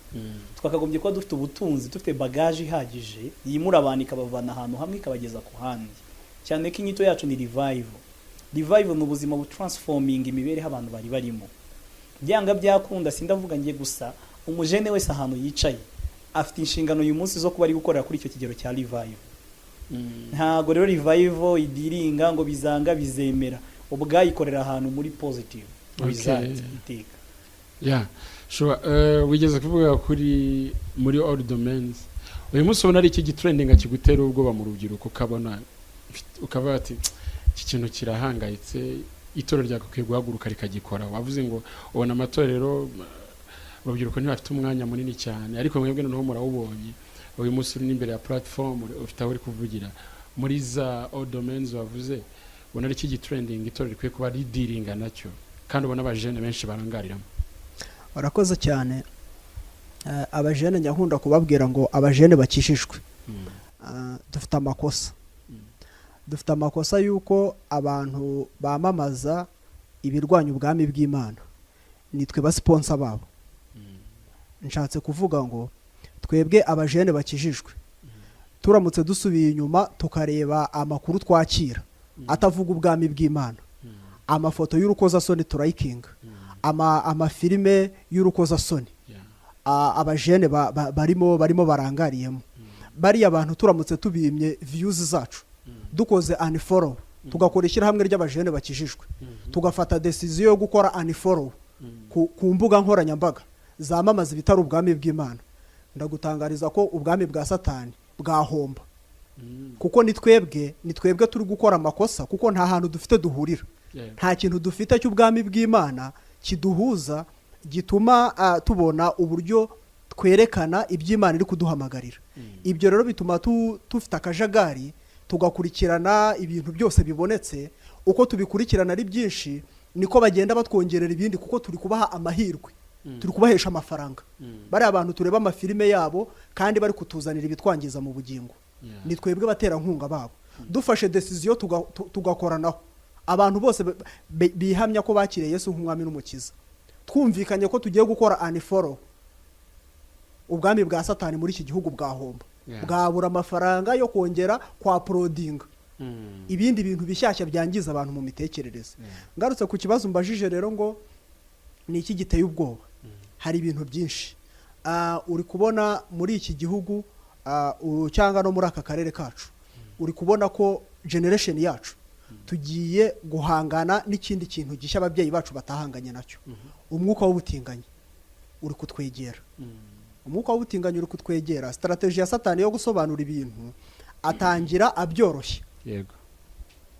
B: twakagombye kuba dufite ubutunzi, dufite bagage ihagije yimura abantu, ikabavana ahantu hamwe ikabageza ku handi, cyane ko inyito yacu ni revival. Revival ni ubuzima butransforming imibereho abantu bari barimo. Byanga byakunda, sindavuga ngiye gusa, umujene wese ahantu yicaye afite inshingano uyu munsi zo kuba ari gukorera kuri icyo kigero cya revival. Ntago rero revival idiringa ngo bizanga bizemera, ubwayikorera ahantu muri positive result iteka.
C: Yeah, sure. Wigeze kuvuga kuri muri all domains. Uyu munsi ubona ari iki gitrendinga kigutera ubwoba mu rubyiruko, ukabona ukavuga ati iki kintu kirahangayitse, itorero ryagakwiye guhaguruka rikagikora? Wavuze ngo ubona amatorero, urubyiruko ntibafite umwanya munini cyane, ariko mwebwe noneho murawubonye. Uyu munsi uri n'imbere ya platform, ufite aho uri kuvugira. Muri za all domains wavuze, ubona ari iki gitrending itorero rikwiye kuba ridealinga nacyo, kandi ubona abajene benshi barangariramo?
A: Barakoze cyane. Abajene, njya nkunda kubabwira ngo abajene bakijijwe, dufite amakosa. Dufite amakosa y'uko abantu bamamaza ibirwanya ubwami bw'Imana nitwe basponsor babo. Nshatse kuvuga ngo twebwe abajene bakijijwe, turamutse dusubiye inyuma tukareba amakuru twakira atavuga ubwami bw'Imana, amafoto y'urukozasoni turalikinga, amafilime y'urukozasoni, abajene barimo barangariyemo bariya bantu, turamutse tubimye views zacu, dukoze unfollow, tugakora ishyirahamwe ry'abajene bakijijwe, tugafata decision yo gukora unfollow ku mbuga nkoranyambaga zamamaza ibitari ubwami bw'Imana, ndagutangariza ko ubwami bwa Satani bwahomba, kuko ni twebwe turi gukora amakosa, kuko nta hantu dufite duhurira, nta kintu dufite cy'ubwami bw'Imana kiduhuza, gituma tubona uburyo twerekana iby'Imana iri kuduhamagarira. Ibyo rero bituma dufite akajagari, tugakurikirana ibintu byose bibonetse. Uko tubikurikirana ari byinshi, niko bagenda batwongerera ibindi, kuko turi kubaha amahirwe, turi kubahesha amafaranga. Bariya bantu tureba amafilime yabo kandi bari kutuzanira ibitwangiza mu bugingo, ni twebwe baterankunga babo. Dufashe decision tugakoranaho, abantu bose bihamya ko bakiriye Yesu nk'umwami n'umukiza, twumvikanye ko tugiye gukora unfollow, ubwami bwa Satani muri iki gihugu bwahomba, bwabura amafaranga yo kongera kwa uploadinga ibindi bintu bishyashya byangiza abantu mu mitekerereze. Ngarutse ku kibazo mbajije rero ngo ni iki giteye ubwoba, hari ibintu byinshi. Uri kubona muri iki gihugu, cyangwa no muri aka karere kacu, uri kubona ko generation yacu tugiye guhangana n'ikindi kintu gishya ababyeyi bacu batahanganye nacyo. Umwuka w'ubutinganyi uri kutwegera. Umwuka w'ubutinganyi uri kutwegera. Strategy ya Satani yo gusobanura ibintu, atangira abyoroshye.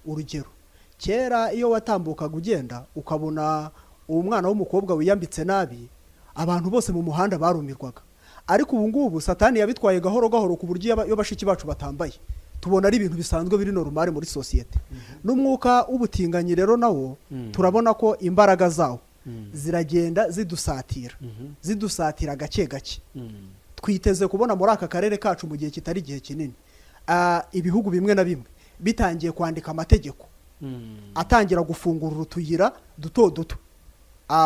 A: Urugero, kera iyo watambukaga ugenda ukabona uwo mwana w'umukobwa wiyambitse nabi, abantu bose mu muhanda barumirwaga. Ariko ubu ngubu Satani yabitwaye gahoro gahoro, ku buryo iyo bashiki bacu batambaye Tubona ari ibintu bisanzwe, biri normal muri sosiyete. N'umwuka w'ubutinganyi rero nawo, turabona ko imbaraga zawo ziragenda zidusatira, zidusatira gake gake. Twiteze kubona muri aka karere kacu, mu gihe kitari igihe kinini, ibihugu bimwe na bimwe bitangiye kwandika amategeko atangira gufungura utuyira duto duto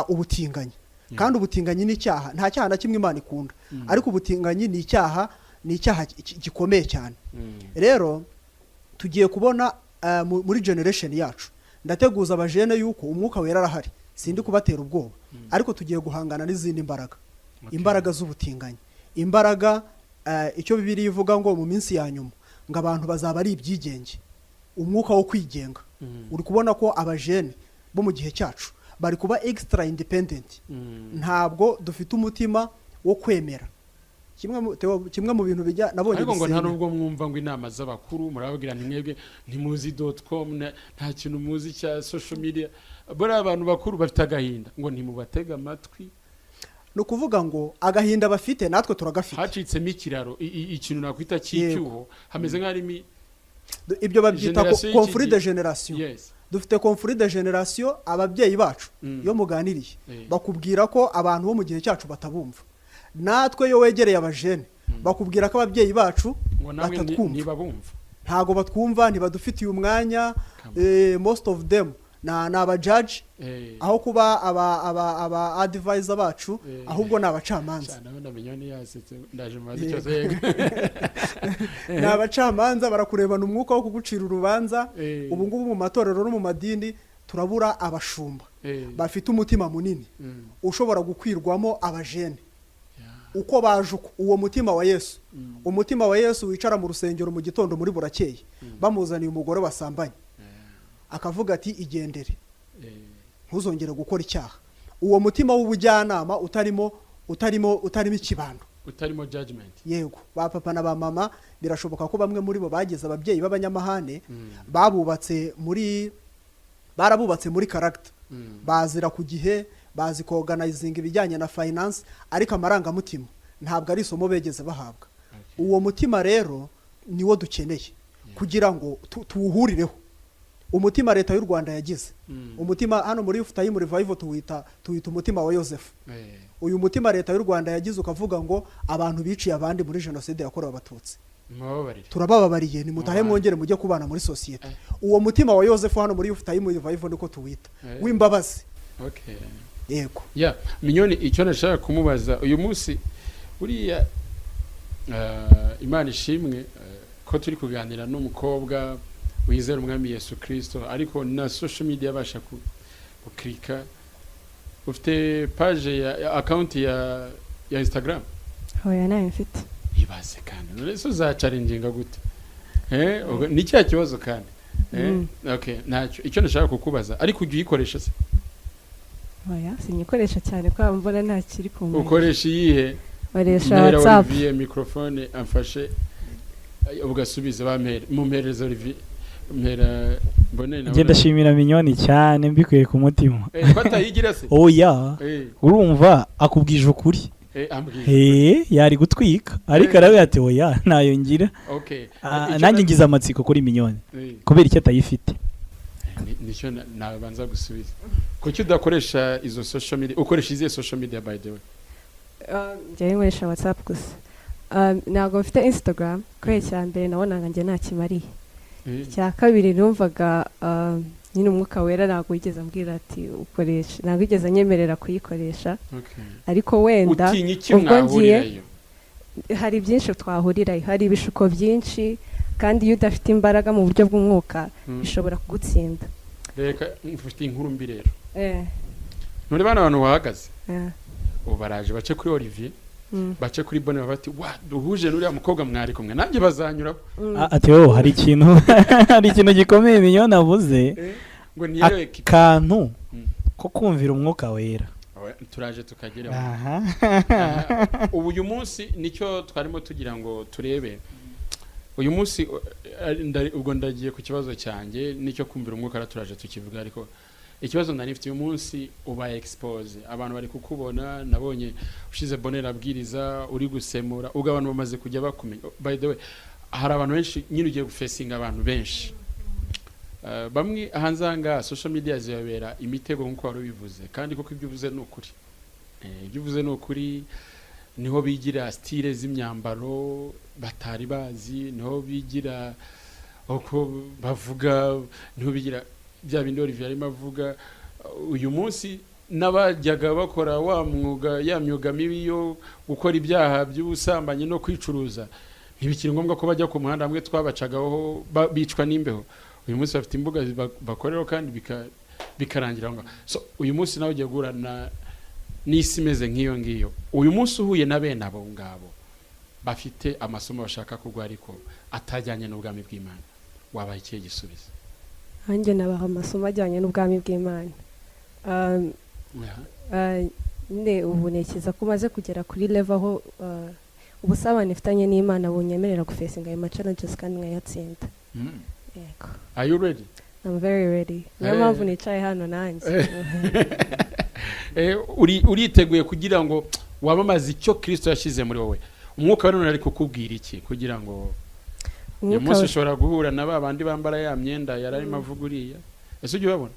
A: ubutinganyi. Kandi ubutinganyi ni icyaha. Nta cyaha na kimwe Imana ikunda, ariko ubutinganyi ni icyaha, ni icyaha gikomeye cyane. Rero tugiye kubona muri generation yacu, ndateguza abajene yuko Umwuka Wera arahari, sindi kubatera ubwoba, ariko tugiye guhangana n'izindi mbaraga, imbaraga z'ubutinganyi, imbaraga icyo Bibiliya ivuga ngo mu minsi ya nyuma ngo abantu bazaba ari ibyigenge, umwuka wo kwigenga. Uri kubona ko abajene bo mu gihe cyacu bari kuba extra independent. Ntabwo dufite umutima wo kwemera. Kimwe mu Theo, kimwe mu bintu bijya nabonye
C: Ariko ngo nta
A: bisenya.
C: nubwo mwumva ngo inama z'abakuru, murababwira nti mwebwe ntimuzi .com, nta kintu muzi cya social media. Buriya abantu bakuru bafite agahinda ngo ntimubatege amatwi.
A: Ni ukuvuga ngo agahinda bafite natwe turagafite.
C: Hacitsemo ikiraro, ikintu nakwita cy'icyuho, hameze nk'aharimo
A: Ibyo babyita
C: Generation y'iki
A: conflit de
C: gihe.
A: generation. Dufite conflit de generation. Ababyeyi bacu, iyo muganiriye, bakubwira ko abantu bo mu gihe cyacu batabumva. Natwe iyo wegereye abajene, bakubwira ko ababyeyi bacu
C: Ngo namwe
A: batatwumva.
C: ntibabumva.
A: Ntago batwumva, ntibadufitiye umwanya.
C: Come on.
A: Most of them ni abajaji aho kuba aba advisor bacu, ahubwo ni abacamanza.
C: Cyane, abana Minyoni yasetse, ndaje mubaze
A: Yego.
C: ikibazo. Yego.
A: Ni abacamanza, barakurebana umwuka wo kugucira urubanza. Ubu ngubu mu matorero no mu madini turabura abashumba bafite umutima munini ushobora gukwirwamo abajene uko baje, uko uwo mutima wa Yesu, umutima wa Yesu wicara mu rusengero mu gitondo muri burakeye, bamuzaniye umugore wasambanye, akavuga ati: "Igendere, ntuzongere gukora icyaha." Uwo mutima w'ubujyanama utarimo ikibando,
C: utarimo judgment.
A: Yego. Ba papa na ba mama, birashoboka ko bamwe muri bo bagize ababyeyi b'abanyamahane, babubatse muri barabubatse muri character, bazira ku gihe, bazi ko-organizinga ibijyanye na finance, ariko amarangamutima ntabwo ari isomo begeze bahabwa. Uwo mutima rero niwo dukeneye kugira ngo tuwuhurireho. Umutima Leta y'u Rwanda yagize, umutima hano muri Youth Time Revival tuwita umutima wa Yosefu. Uyu mutima Leta y'u Rwanda yagize, ukavuga ngo abantu biciye abandi muri Jenoside yakorewe Abatutsi,
C: Mubabarire.
A: turabababariye, nimutahe,
C: Mubane.
A: mwongere mujye kubana muri sosiyete. Uwo mutima wa Yosefu hano muri Youth Time Revival niko tuwita, w'imbabazi. Yego.
C: Ya Minyoni, icyo nashaka kumubaza uyu munsi buriya, Imana ishimwe ko turi kuganira n'umukobwa wizera Umwami Yesu Kirisito, ariko na social media abasha gukirika. Ufite page ya account ya Instagram?
D: Oya, nayo mfite.
C: Ibaze kandi, none se uzachallenginga gute? Ubwo ni cya kibazo kandi. Okay, ntacyo. Icyo nashaka kukubaza, ariko ujya uyikoresha se?
D: Oya, sinyikoresha cyane kubera mbona nta kiri ku mpera.
C: Ukoresha iyihe?
D: Nkoresha
C: Mpera
D: WhatsApp.
C: Olivier microphone amfashe, ugasubiza bampere, mumpereza Olivier, mpera mbone nawe.
B: Njye ndashimira Minyoni cyane mbikuye ku mutima.
C: Ko atayigira se?
B: Oya. Urumva akubwije ukuri.
C: Ambwira.
B: Yari gutwika, ariko aravuga ati: "Oya, ntayo ngira." Nanjye ngize amatsiko kuri Minyoni, kubera icyo atayifite.
C: Nicyo nabanza gusubiza. Kuki udakoresha izo social media? Ukoresha izihe social media, by the way?
D: Njyewe nkoresha WhatsApp gusa. Ntabwo mfite Instagram kubera icya mbere nabonaga njye nta kimariye. Icya kabiri, numvaga nyine Umwuka Wera ntabwo wigeze ambwira ati ukoresha, ntabwo wigeze anyemerera kuyikoresha. Ariko wenda
C: Utinya iki
D: ubwo ngiye
C: mwahurirayo?
D: Hari byinshi twahurirayo, hari ibishuko byinshi, kandi iyo udafite imbaraga mu buryo bw'umwuka, bishobora kugutsinda.
C: Reka, mfite inkuru mbi rero. None bano bantu bahagaze, ubu baraje bace kuri Olivier, bace kuri Bone, bati: "Wa duhuje n'uriya mukobwa mwari kumwe." Nanjye bazanyuraho.
B: Ati wowe hari ikintu gikomeye Minyoni avuze.
C: Ngo niyo ekipa.
B: Akantu ko kumvira Umwuka Wera.
C: Oya, turaje tukageraho.
B: Aha.
C: Aha. Ubu uyu munsi nicyo twarimo tugira ngo turebe uyu munsi. Ubwo ndagiye ku kibazo cyanjye, nicyo kumvira Umwuka ara turaje tukivuga, ariko ikibazo nari mfite uyu munsi, ubaye expose, abantu bari kukubona. Nabonye ushize Bonera abwiriza uri gusemura, ubwo abantu bamaze kujya bakumenya. By the way, Hari abantu benshi nyine, ugiye gufacinga abantu benshi. Bamwe hanze aha ngaha social media zibabera imitego, nk'uko wari ubivuze, kandi koko ibyo uvuze ni ukuri. Ibyo uvuze ni ukuri. Niho bigira style z'imyambaro batari bazi, niho bigira uko bavuga, niho bigira bya bindi Olivier arimo avuga. Uyu munsi n'abajyaga bakora wa mwuga, ya myuga mibi yo gukora ibyaha by'ubusambanyi no kwicuruza, ntibikiri ngombwa ko bajya ku muhanda hamwe twabacagaho bicwa n'imbeho. Uyu munsi bafite imbuga bakoreraho kandi bikarangira aho ngaho. So uyu munsi nawe ugiye guhura n'isi imeze nk'iyo ngiyo. Uyu munsi uhuye na bene abo ngabo bafite amasomo bashaka kuguha ariko atajyanye n'ubwami bw'Imana, wabaha ikihe gisubizo?
D: Nanjye nabaha amasomo ajyanye n'ubwami bw'Imana. Nyine ubu ntekereza ko umaze kugera kuri level aho ubusabane mfitanye n'Imana bunyemerera gufacinga ayo ma challenges kandi nkayatsinda. Yego.
C: Are you ready?
D: I'm very ready, niyo mpamvu nicaye hano nanjye.
C: Uriteguye kugira ngo wamamaze icyo Kirisito yashyize muri wowe? Umwuka wa none ari kukubwira iki kugira ngo uyu
D: Umwuka
C: munsi ushobora guhura na ba bandi bambara ya myenda yari arimo avuga uriya? Ese ujya ubabona?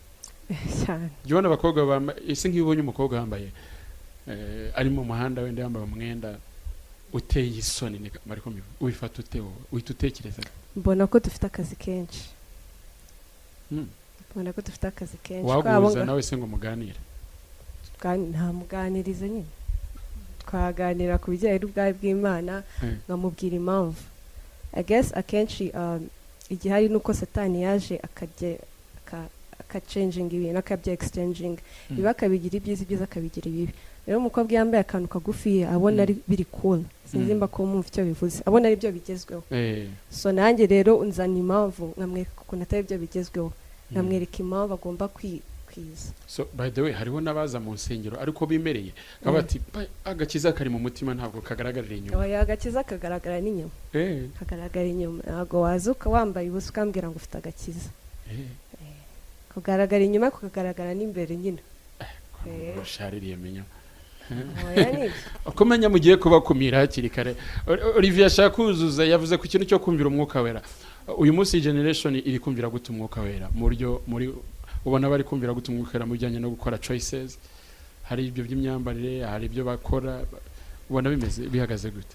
D: Cyane.
C: Jya ubona abakobwa bambaye, ese nk'iyo ubonye umukobwa wambaye, ari mu muhanda wenda yambaye umwenda uteye isoni, ariko ubifata ute wowe? Uhita utekereza?
D: Mbona ko dufite akazi kenshi. Mbona ko dufite akazi kenshi ko abo
C: Waguhuza nawe se ngo muganire?
D: Ntamuganiriza nyine, twaganira ku bijyanye n'ubwami bw'Imana, nkamubwira impamvu. I guess akenshi igihari ni uko Satani yaje akajya akachanginga ibintu, akabya exchanginga biba, akabigira ibyiza, ibyiza akabigira ibibi. Rero umukobwa iyo yambaye akantu kagufi abona ari biri cool, sinzi mba ko mwumva icyo bivuze, abona ari byo bigezweho. So nanjye rero nzana impamvu, nkamwereka ukuntu atari byo bigezweho, nkamwereka impamvu agomba kwiza.
C: So by the way, hariho n'abaza mu nsengero ariko bimereye bakaba bati: "Agakiza kari mu mutima, ntabwo kagaragarira inyuma."
D: Oya, agakiza kagaragara n'inyuma. Kagaragara inyuma. Ntabwo waza wambaye ubusa ukambwira ngo ufite agakiza. Kugaragara inyuma, kukagaragara n'imbere nyine.
C: Ushaririye menya.
D: Oya, ni ibyo.
C: Uko menya mugiye kubakumira hakiri kare. Olivier ashaka kuzuza, yavuze ku kintu cyo kumvira Umwuka Wera. Uyu munsi generation iri kumvira gute Umwuka Wera? Mu buryo muri ubona bari kumvira gute Umwuka Wera mu bijyanye no gukora choices? Hari ibyo by'imyambarire, hari ibyo bakora, ubona bimeze bihagaze gute?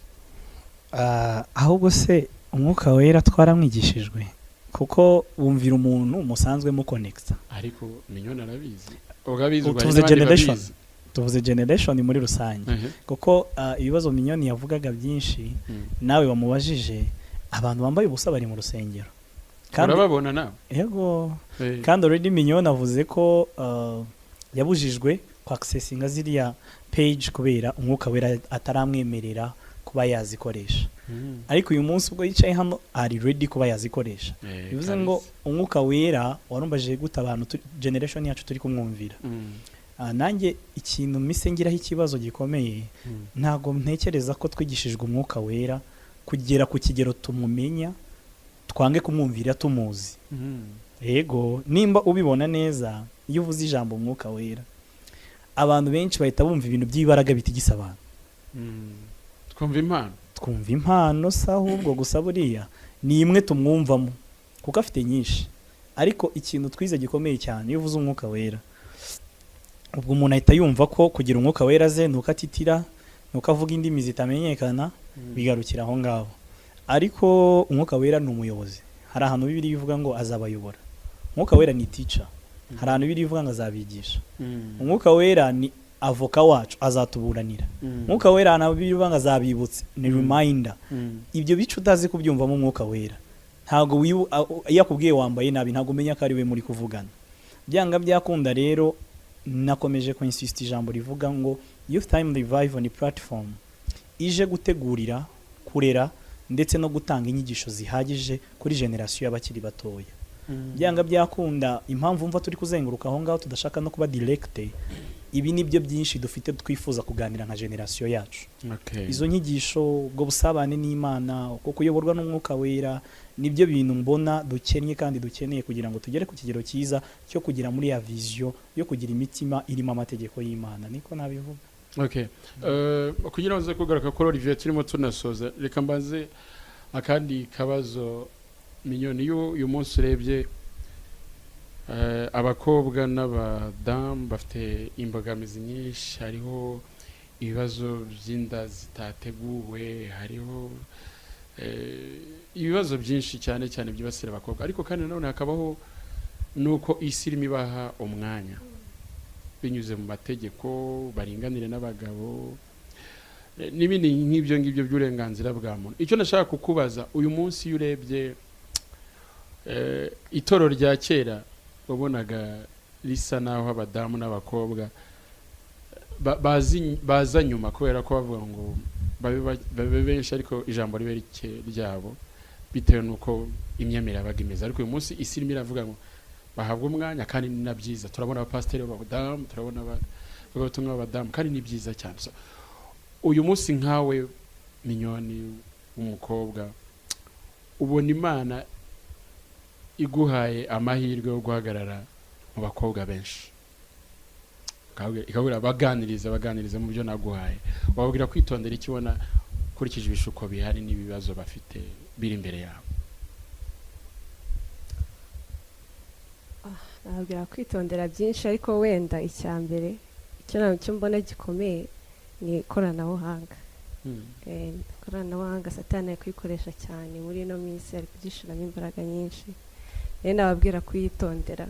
B: Ahubwo se Umwuka Wera twaramwigishijwe? Kuko wumvira umuntu musanzwe muconnecta.
C: Ariko Minyoni arabizi, ubwo abizi, ubwo hari
B: Tuvuze
C: n'abandi
B: generation.
C: babizi.
B: Tuvuze generation muri rusange, kuko ibibazo Minyoni yavugaga byinshi, nawe wamubajije, abantu bambaye ubusa bari mu rusengero kandi
C: Urababona nawe?
B: Yego. Kandi already Minyoni avuze ko yabujijwe kwaccessinga ziriya page kubera Umwuka Wera ataramwemerera kuba yazikoresha. Ariko uyu munsi ubwo yicaye hano ari ready kuba yazikoresha. Bivuze ngo Umwuka Wera, warumbajije gute abantu generation yacu turi kumwumvira. Nanjye ikintu mise ngiraho ikibazo gikomeye, ntabwo ntekereza ko twigishijwe Umwuka Wera kugera ku kigero tumumenya twange kumwumvira tumuzi. Yego, nimba ubibona neza, iyo uvuze ijambo Umwuka Wera, abantu benshi bahita bumva ibintu by'ibaraga bitigisa abantu.
C: Twumva impano.
B: Twumva impano se ahubwo gusa buriya ni imwe tumwumvamo, kuko afite nyinshi. Ariko ikintu twize gikomeye cyane, iyo uvuze Umwuka Wera, ubwo umuntu ahita yumva ko kugira Umwuka Wera ze nuko atitira, nuko avuga indimi zitamenyekana, bigarukira aho ngaho. Ariko Umwuka Wera ni umuyobozi. Hari ahantu Bibiliya ivuga ngo azabayobora. Umwuka Wera ni teacher. Hari ahantu Bibiliya ivuga ngo azabigisha. Umwuka Wera ni avoka wacu, azatuburanira. Umwuka Wera, ahantu Bibiliya ivuga ngo azabibutsa, ni reminder. Ibyo bice utazi kubyumvamo Umwuka Wera, ntabwo iyo akubwiye wambaye nabi, ntabwo umenya ko ari we muri kuvugana. Byanga byakunda rero, nakomeje kuinsista ijambo rivuga ngo Youth Time Revival ni platform ije gutegurira, kurera ndetse no gutanga inyigisho zihagije kuri generation y'abakiri batoya. Byanga byakunda, impamvu mva turi kuzenguruka aho ngaho, tudashaka no kuba direct, ibi ni byo byinshi dufite twifuza kuganira nka generation yacu. Izo nyigisho, ubwo busabane n'Imana, uko kuyoborwa n'Umwuka Wera, nibyo bintu mbona dukennye kandi dukeneye kugira ngo tugere ku kigero cyiza cyo kugira muri ya vision yo kugira imitima irimo amategeko y'Imana. Niko nabivuga.
C: Okay. Kugira ngo nze kugaruka kuri Olivier turimo tunasoza, reka mbanze Akandi kabazo, Minyoni, iyo uyu munsi urebye abakobwa n'abadamu bafite imbogamizi nyinshi, hariho ibibazo by'inda zitateguwe, hariho ibibazo byinshi cyane cyane byibasira abakobwa, ariko kandi nanone hakabaho nuko isi irimo ibaha umwanya binyuze mu mategeko, baringanire n'abagabo, n'ibindi nk'ibyo ngibyo by'uburenganzira bwa muntu. Icyo nashaka kukubaza uyu munsi, iyo urebye itorero rya kera, wabonaga risa naho abadamu n'abakobwa baza nyuma, kubera ko bavuga ngo babe benshi ariko ijambo ribe rike ryabo, bitewe n'uko imyemerere yabaga imeze. Ariko uyu munsi isi irimo iravuga ngo bahabwe umwanya, kandi ni na byiza. Turabona abapasiteri b'abadamu, turabona abavugabutumwa b'abadamu, kandi ni byiza cyane. So, uyu munsi nkawe Minyoni w'umukobwa, ubona Imana iguhaye amahirwe yo guhagarara mu bakobwa benshi, ikabwira baganiriza mu byo naguhaye, wababwira kwitondera icyo ubona ukurikije ibishuko bihari n'ibibazo bafite biri imbere yabo?
D: Nababwira kwitondera byinshi, ariko wenda icya mbere icyo mbona gikomeye ni ikoranabuhanga. Ikoranabuhanga Satani ari kurikoresha cyane muri ino minsi, ari kugishyiramo imbaraga nyinshi. Rero nababwira kuyitondera.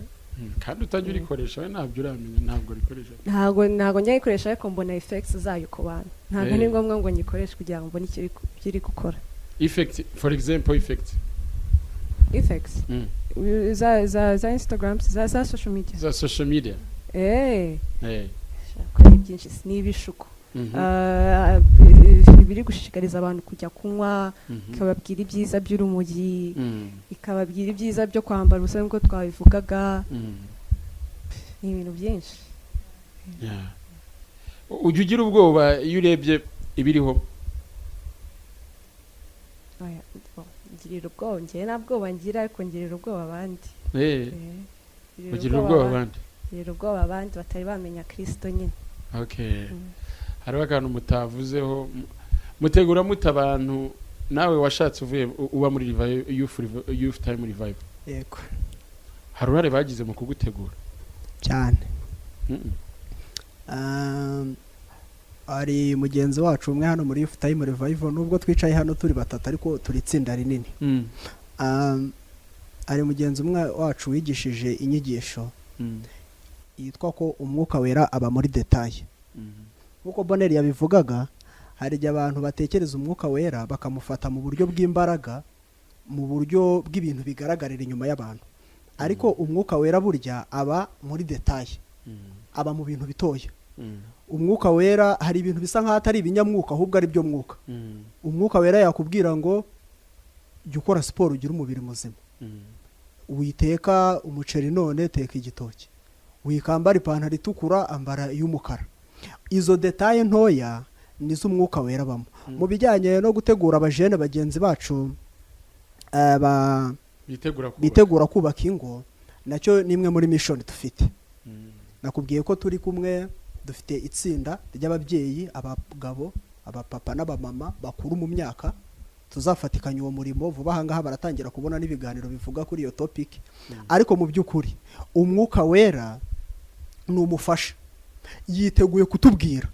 C: Kandi utajya urikoresha, we ntabyo uramenya, ntabwo urikoresha.
D: Ntabwo njya nyikoresha, ariko mbona effects zayo ku bantu. Ntabwo ari ngombwa ngo nyikoreshe kugira ngo mbone icyo iri gukora.
C: Effect, for example, effect?
D: Effects za Instagram, za social media.
C: Za social media.
D: Shaka, ni byinshi, ni ibishuko. Biri gushishikariza abantu kujya kunywa, ikababwira ibyiza by'urumogi, ikababwira ibyiza byo kwambara ubusa nk'uko twabivugaga. Ni ibintu byinshi.
C: Yeah. Ujya ugira ubwoba iyo urebye ibiriho?
D: Oya, bon, ngirira ubwoba, njyewe nta bwoba ngira, ariko ngirira ubwoba abandi. Ngirira
C: Ugirira ubwoba abandi?
D: Ngirira ubwoba abandi batari bamenya Kristo nyine.
C: Okay. Hariho akantu mutavuzeho. Mutegura mute abantu? Nawe washatse uvuye uba muri Youth Time Revival?
A: Yego.
C: Hari uruhare bagize mu kugutegura?
A: Cyane. Hari mugenzi wacu umwe hano muri Youth Time Revival, nubwo twicaye hano turi batatu ariko turi itsinda rinini. Hari mugenzi umwe wacu wigishije inyigisho yitwa ko umwuka wera aba muri détail. Nk'uko Boneri yabivugaga, hari igihe abantu batekereza umwuka wera bakamufata mu buryo bw'imbaraga, mu buryo bw'ibintu bigaragarira inyuma y'abantu, ariko umwuka wera burya aba muri détail, aba mu bintu bitoya. Umwuka wera, hari ibintu bisa nk'aho atari ibinyamwuka ahubwo ari byo mwuka. Umwuka wera yakubwira ngo jya ukora siporo ugire umubiri muzima, witeka umuceri none teka igitoki, wikambara ipantaro itukura, ambara iy'umukara. Izo détails ntoya nizo umwuka wera abamo. Mu bijyanye no gutegura abajene bagenzi bacu
C: bitegura kubaka.
A: Bitegura kubaka ingo, nacyo ni imwe muri mission dufite. Nakubwiye ko turi kumwe, dufite itsinda ry'ababyeyi, abagabo, abapapa n'abamama bakuru mu myaka, tuzafatikanya uwo murimo vuba aha ngaha. Baratangira kubona n'ibiganiro bivuga kuri iyo topic. Ariko mu by'ukuri umwuka wera ni umufasha, yiteguye kutubwira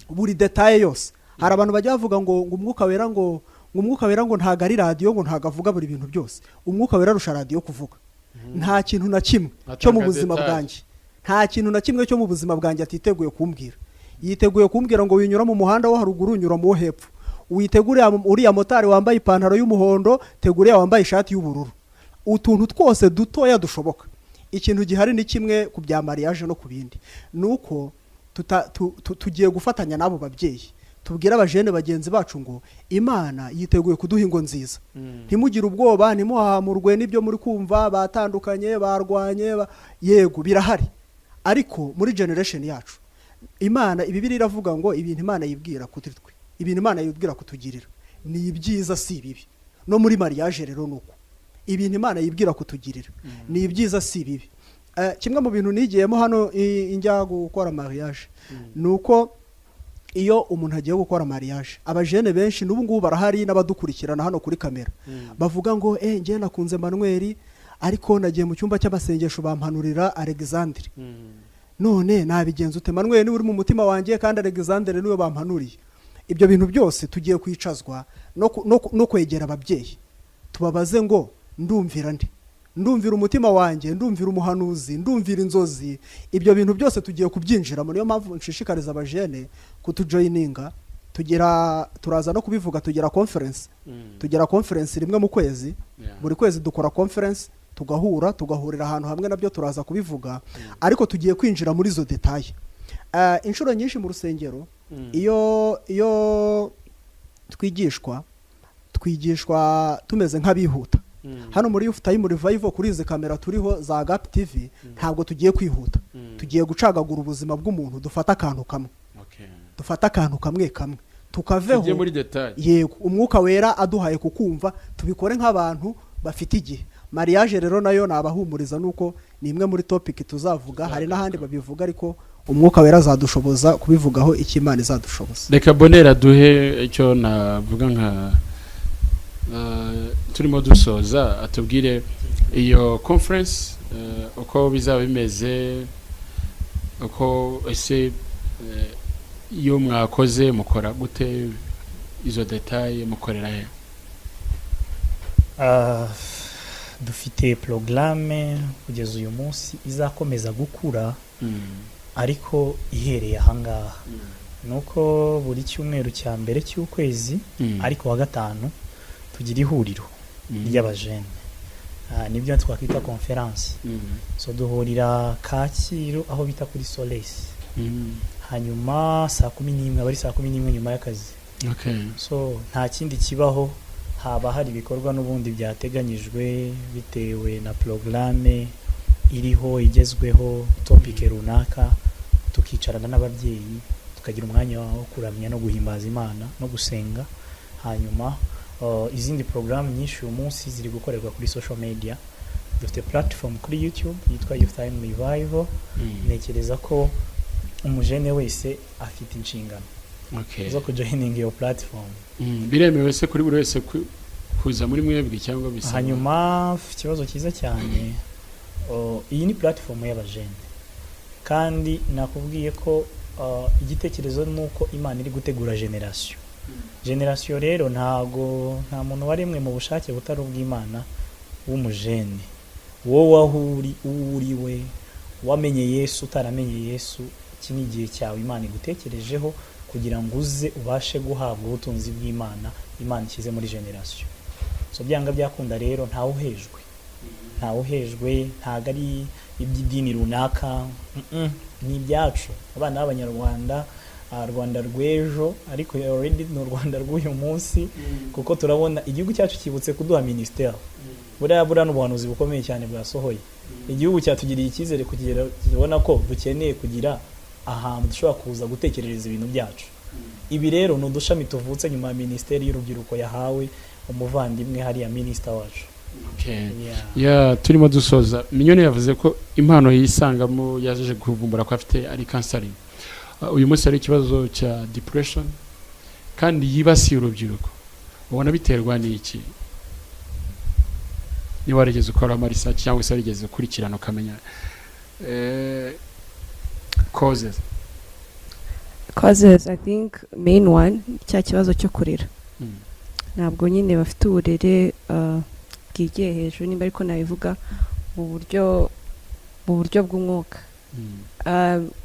A: buri détail yose. Hari abantu bajya bavuga ngo umwuka wera ngo umwuka wera ngo ntago ari radiyo, ngo ntago avuga buri bintu byose. Umwuka wera arusha radiyo kuvuga. Nta kintu na kimwe cyo mu
C: Atanga
A: buzima
C: détail.
A: bwanjye, nta kintu na kimwe cyo mu buzima bwanjye atiteguye kumbwira. Yiteguye kumbwira ngo winyura mu muhanda wo haruguru, unyura mu wo hepfo, witegure uriya motari wambaye ipantaro y'umuhondo, tegura uriya wambaye ishati y'ubururu, utuntu twose dutoya dushoboka. Ikintu gihari ni kimwe ku bya mariage no ku bindi, ni uko tugiye gufatanya n'abo babyeyi, tubwire abajene bagenzi bacu ngo Imana yiteguye kuduha ingo nziza. Ntimugire ubwoba, ntimuhahamurwe n'ibyo muri kumva, batandukanye, barwanye, yego birahari, ariko muri generation yacu Imana, Bibiliya iravuga ngo ibintu Imana yibwira kuri twe, ibintu Imana yibwira kutugirira ni ibyiza, si ibibi. No muri mariage rero ni uko, ibintu Imana yibwira kutugirira ni ibyiza, si ibibi. Kimwe mu bintu nigiyemo hano njya gukora mariage ni uko Iyo umuntu agiye gukora mariage, abajene benshi n'ubu ngubu barahari n'abadukurikirana hano kuri kamera, bavuga ngo njye nakunze Manuel, ariko nagiye mu cyumba cy'amasengesho bampanurira Alexandre. None nabigenza ute? Manuel niwe uri mu mutima wanjye kandi Alexandre niwe bampanuriye. Ibyo bintu byose tugiye kwicazwa no kwegera ababyeyi, tubabaze ngo: ndumvira nde? Ndumvira umutima wanjye? Ndumvira umuhanuzi? Ndumvira inzozi? Ibyo bintu byose tugiye kubyinjiramo. Niyo mpamvu nshishikariza abajene kutujoininga. Tugira, turaza no kubivuga, tugira conference, tugira conference rimwe mu kwezi. Buri kwezi dukora conference, tugahura, tugahurira ahantu hamwe. Nabyo turaza kubivuga, ariko tugiye kwinjira muri izo détails. Inshuro nyinshi mu rusengero, iyo twigishwa tumeze nk'abihuta. Hano muri Youth Time Revival, kuri izi kamera turiho za Agape TV, ntabwo tugiye kwihuta. Tugiye gucagagura ubuzima bw'umuntu, dufate akantu kamwe, dufate akantu kamwe kamwe, tukaveho.
C: Tujye muri détails.
A: Yego, Umwuka Wera aduhaye kukumva, tubikore nk'abantu bafite igihe. Mariage rero nayo nabahumuriza nuko ni imwe muri topic tuzavuga. Hari n'ahandi babivuga, ariko Umwuka Wera azadushoboza kubivugaho icyo Imana izadushoboza.
C: Reka Bonera duhe icyo navuga nka turimo dusoza, atubwire iyo conference uko bizaba bimeze, uko ese iyo mwakoze mukora gute, izo détails, mukorera he?
B: Dufite porogaramu kugeza uyu munsi izakomeza gukura, ariko ihereye ahangaha ni uko buri cyumweru cya mbere cy'ukwezi, ariko wa gatanu, tugira ihuriro ry'abajene. Nibyo twakwita conference. So duhurira Kacyiru aho bita kuri Solesi. Hanyuma saa 11, aba ari saa 11 nyuma y'akazi. So nta kindi kibaho, haba hari ibikorwa n'ubundi byateganyijwe bitewe na porogaramu iriho igezweho, topic runaka, tukicarana n'ababyeyi, tukagira umwanya wo kuramya no guhimbaza Imana no gusenga. Hanyuma izindi porogaramu nyinshi uyu munsi ziri gukorerwa kuri social media. Dufite platform kuri YouTube yitwa Youth Time Revival. Ntekereza ko umujene wese afite inshingano zo kujoininga iyo platform.
C: Biremewe se kuri buri wese kuza muri mwebwe cyangwa bisaba?
B: Hanyuma ikibazo cyiza cyane. Iyi ni platform y'abajene, kandi nakubwiye ko igitekerezo ni uko Imana iri gutegura generation. Generation rero ntago, nta muntu waremwe mu bushake butari ubw'Imana w'umujene. Wowe aho uri, uwo uri we, wamenye Yesu, utaramenye Yesu, iki ni igihe cyawe Imana igutekerejeho kugira ngo uze ubashe guhabwa ubutunzi bw'Imana Imana ishyize muri generation. So byanga byakunda rero ntawe uhejwe, ntawe uhejwe. Ntabwo ari iby'idini runaka, ni ibyacu abana b'Abanyarwanda, Rwanda rw'ejo, ariko already ni u Rwanda rw'uyu munsi, kuko turabona igihugu cyacu cyibutse kuduha minisiteri. Buriya n'ubuhanuzi bukomeye cyane bwasohoye. Igihugu cyatugiriye icyizere kugera kibona ko dukeneye kugira ahantu dushobora kuza gutekerereza ibintu byacu. Ibi rero ni udushami tuvutse nyuma ya Minisiteri y'Urubyiruko yahawe umuvandimwe hariya, minisita wacu. Yeah.
C: Ya, turimo dusoza. Minyoni yavuze ko impano yisangamo yaje kuvumbura ko afite ari counseling. Uyu munsi hari ikibazo cya depression kandi yibasiye urubyiruko. Ubona biterwa n'iki, niba warigeze ukora ama research cyangwa se warigeze ukurikirana ukamenya causes?
D: Causes, I think main one, cya kibazo cyo kurera. Ntabwo nyine bafite uburere bwigiye hejuru, nimba ariko nabivuga, mu buryo bw'umwuka.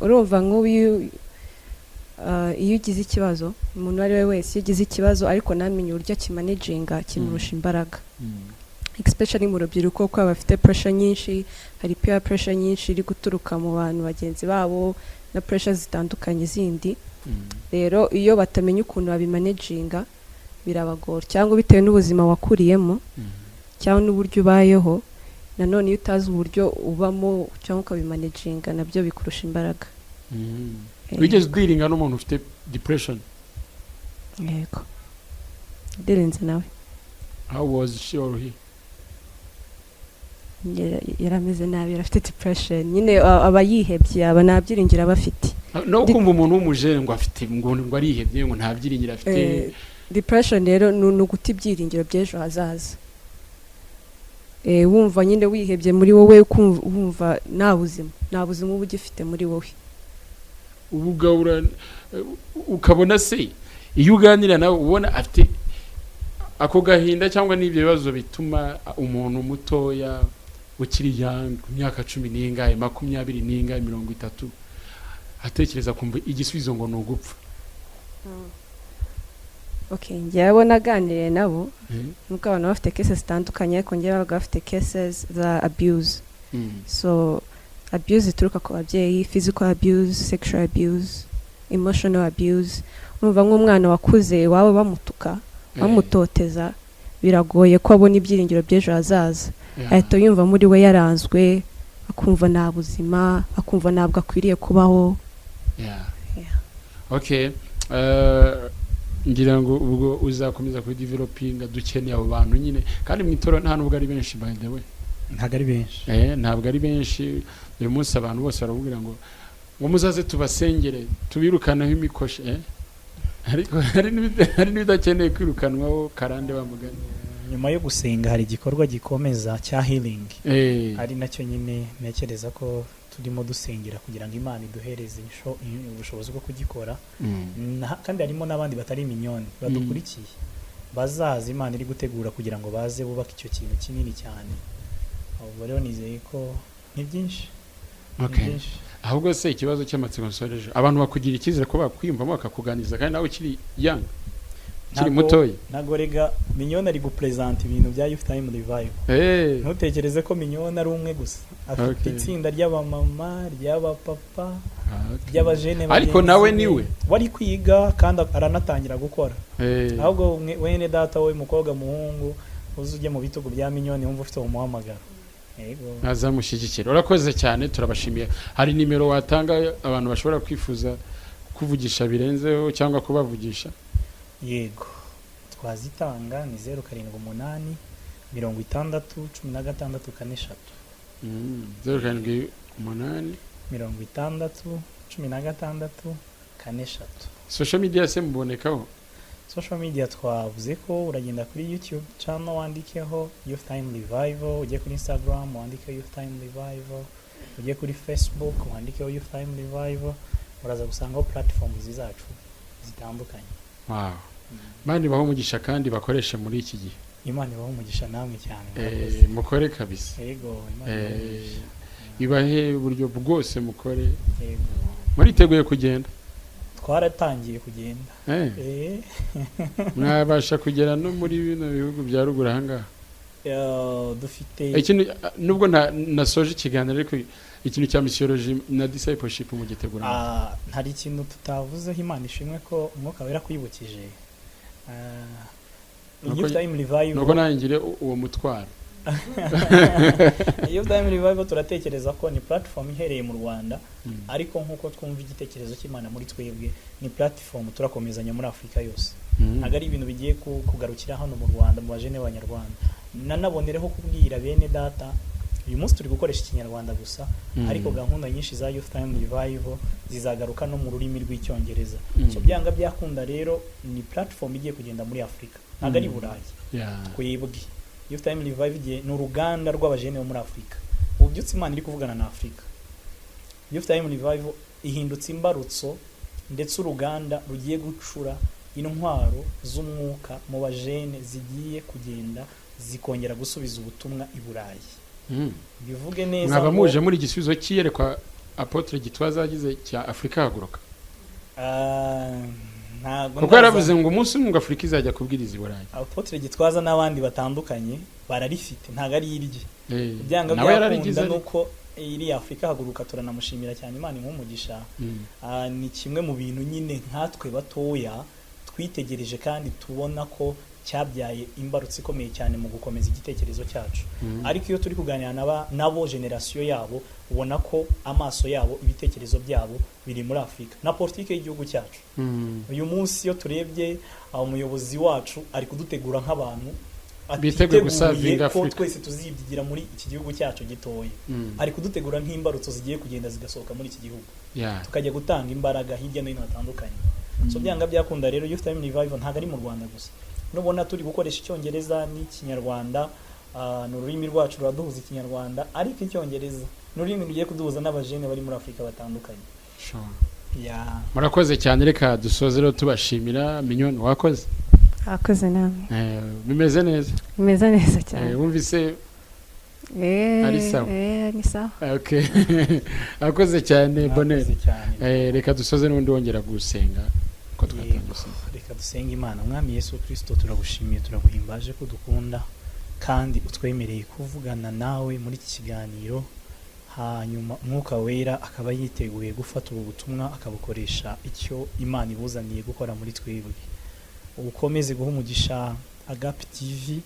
D: Urumva nk'ubu iyo ugize ikibazo, umuntu uwo ari we wese iyo ugize ikibazo ariko ntamenye uburyo akimanaginga, kimurusha imbaraga, especially mu rubyiruko, kuko baba bafite pressure nyinshi. Hari peer pressure nyinshi iri guturuka mu bantu bagenzi babo na pressure zitandukanye zindi. Rero iyo batamenya ukuntu babimanaginga birabagora, cyangwa bitewe n'ubuzima wakuriyemo cyangwa n'uburyo ubayeho. Nanone iyo utazi uburyo ubamo cyangwa ukabimanaginga, nabyo bikurusha imbaraga.
C: Wigeze udealinga n'umuntu ufite depression?
D: Yego, dealinze nawe.
C: How was she or he?
D: Yari ameze nabi, yari afite depression nyine, aba yihebye, aba nta byiringiro aba afite.
C: No kumva umuntu w'umujene ngo afite ngo arihebye, ngo nta byiringiro afite.
D: Depression rero ni uguta ibyiringiro by'ejo hazaza. Wumva nyine wihebye muri wowe, wumva nta buzima uba ugifite muri wowe.
C: Ubu ugahura ukabona se iyo uganira nawe ubona afite ako gahinda cyangwa n'ibyo bibazo bituma umuntu mutoya ukiri young, ku myaka 10 n'ingahe, 20 n'ingahe, 30, atekereza kumva igisubizo ngo ni ugupfa?
D: Okay, njyewe naganiriye nabo, nubwo abantu bafite cases zitandukanye, ariko njyewe babaga bafite cases za abuse. So abuse ituruka ku babyeyi, physical abuse, sexual abuse, emotional abuse. Urumva nk'umwana wakuze iwabo bamutuka, bamutoteza, biragoye ko abona ibyiringiro by'ejo hazaza. Ahita yumva muri we yaranzwe, akumva nta buzima, akumva ntabwo akwiriye kubaho. Yeah.
C: Okay. Ngira ngo ubwo uzakomeza kudevelopinga. Dukeneye abo bantu nyine, kandi mu itorero nta nubwo ari benshi, by the way.
B: Ntabwo ari benshi.
C: Ntabwo ari benshi. Uyu munsi abantu bose barakubwira ngo muzaze tubasengere, tubirukaneho imikoshi, ariko hari n'ibidakeneye kwirukanwaho karande wa mugani.
B: Nyuma yo gusenga hari igikorwa gikomeza cya healing, ari nacyo nyine ntekereza ko turimo dusengera kugira ngo Imana iduhereze ubushobozi bwo kugikora. Kandi harimo n'abandi batari Mignonne badukurikiye bazaza, Imana iri gutegura kugira ngo baze bubake icyo kintu kinini cyane. Ubwo rero nizeye ko ni byinshi, ni byinshi.
C: Ahubwo se ikibazo cy'amatsiko nsoreje, abantu bakugira icyizere ko bakwiyumvamo bakakuganiriza kandi nawe ukiri young, ukiri mutoya?
B: Ntabwo rega Mignonne ari gupresenta ibintu bya Youth Time Revival. Ntutekereze ko Mignonne ari umwe gusa afite. Itsinda ry'abamama, ry'abapapa, ry'abajene
C: Ariko
B: bagenzi
C: nawe
B: be.
C: niwe.
B: Wari kwiga kandi aranatangira gukora. Ahubwo wene data, wowe mukobwa, muhungu, uze ujye mu bitugu bya Mignonne, wumva ufite umuhamagaro. Yego.
C: Azamushyigikira. Urakoze cyane, turabashimiye. Hari nimero watanga abantu bashobora kwifuza kuvugisha birenzeho cyangwa kubavugisha?
B: Yego, twazitanga. Ni 078 60 16 4 3.
C: 078.
B: 60 16 4 3.
C: Social media se mubonekaho?
B: Social media twavuze ko uragenda kuri YouTube channel wandikeho Youth Time Revival, ujye kuri Instagram wandikeho Youth Time Revival, ujye kuri Facebook wandikeho Youth Time Revival, uraza gusangaho platforms zacu zitandukanye.
C: Wow, Imana ibahe umugisha kandi bakoreshe muri iki gihe.
B: Imana ibahe umugisha namwe cyane, murakoze.
C: Mukore kabisa.
B: Yego, Imana ibahe umugisha.
C: Ibahe uburyo bwose, mukore.
B: Yego.
C: Muriteguye kugenda?
B: Twaratangiye kugenda.
C: Mwabasha kugera no muri bino bihugu bya ruguru ahangaha?
B: Dufite
C: Ikintu nubwo nasoje ikiganiro, ariko ikintu cya missiology na discipleship mugitegura?
B: Ah, hari ikintu tutavuzeho. Imana ishimwe ko Umwuka Wera kwibukije. Youth Time Revival.
C: Nuko nanjye ngire uwo mutwaro.
B: Youth Time Revival turatekereza ko ni platform ihereye mu Rwanda, ariko nk'uko twumva igitekerezo cy'Imana muri twebwe, ni platform turakomezanya muri Afurika yose. Ntabwo ari ibintu bigiye kugarukira hano mu Rwanda mu bajene b'Abanyarwanda. Nanabonereho kubwira bene data, uyu munsi turi gukoresha Ikinyarwanda gusa, ariko gahunda nyinshi za Youth Time Revival zizagaruka no mu rurimi rw'Icyongereza. So byanga byakunda rero ni platform igiye kugenda muri Afurika, ntabwo ari Burayi. Twebwe Youth Time Revival igiye, ni uruganda rw'abajene bo muri Afurika. Ubu byutse Imana iri kuvugana na Afurika. Youth Time Revival ihindutse imbarutso ndetse uruganda rugiye gucura intwaro z'umwuka mu bajene, zigiye kugenda zikongera gusubiza ubutumwa i Burayi. Bivuge neza
C: Mwaba
B: ngo-
C: muje muri igisubizo cy'iyerekwa Apôtre Gitwaza yagize cya Afurika haguruka?
B: Ah, ntabwo
C: Kuko yaravuze ngo umunsi umwe ngo Afurika izajya kubwiriza i Burayi.
B: Apôtre Gitwaza n'abandi batandukanye bararifite, ntabwo ari irye. Byanga
C: Nawe yararigize
B: byakunda
C: ariko.
B: nuko iri Afurika haguruka, turanamushimira cyane, Imana imuhe. Ah, ni kimwe mu bintu nyine nkatwe batoya twitegereje kandi tubona ko cyabyaye imbarutso ikomeye cyane mu gukomeza igitekerezo cyacu. Ariko iyo turi kuganira nabo generasiyo yabo, ubona ko amaso yabo, ibitekerezo byabo biri muri Afurika na politiki y'igihugu cyacu. Uyu munsi iyo turebye, umuyobozi wacu ari kudutegura nk'abantu
C: Biteguye
B: atiteguye
C: guservinga
B: ko
C: Africa.
B: twese tuzibyigira muri iki gihugu cyacu gitoya. Ari kudutegura nk'imbarutso zigiye kugenda zigasohoka muri iki gihugu, tukajya gutanga imbaraga hirya no hino hatandukanye. So byanga byakunda rero, Youth Time Revival ntabwo ari mu Rwanda gusa. Nubona turi gukoresha Icyongereza n'Ikinyarwanda, ni ururimi rwacu ruraduhuza Ikinyarwanda, ariko Icyongereza ni ururimi rugiye kuduhuza n'abajene bari muri Afurika batandukanye. Yeah.
C: Murakoze cyane. Reka dusoze rero tubashimira. Mignone, wakoze.
D: Akoze namwe.
C: Bimeze neza?
D: Bimeze neza cyane.
C: Wumvise ari sawa?
D: Ni sawa.
C: Okay, akoze cyane, Bonheur.
B: Murakoze cyane.
C: Reka dusoze n'ubundi wongera gusenga ko twatangiye gusenga.
B: Reka dusenge Imana. Mwami Yesu Kirisito, turagushimiye, turaguhimbaje ko dukunda kandi utwemereye kuvugana nawe muri iki kiganiro, hanyuma Umwuka Wera akaba yiteguye gufata ubu butumwa akabukoresha icyo Imana ibuzaniye gukora muri twebwe. Ukomeze guha umugisha Agape TV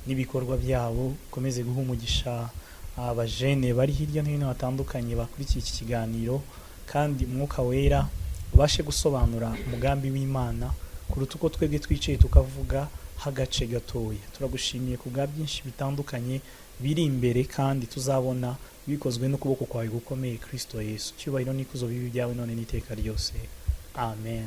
B: n'ibikorwa byabo, ukomeze guha umugisha abajene bari hirya no hino hatandukanye bakurikiye iki kiganiro, kandi Umwuka Wera ubashe gusobanura umugambi w'Imana kuruta uko twebwe twicaye tukavuga hagace gatoya. Turagushimiye ku bwa byinshi bitandukanye biri imbere kandi tuzabona bikozwe n'ukuboko kwawe gukomeye, Kristo Yesu. Cyubahiro n'ikuzo bibi byawe none n'iteka ryose. Amen.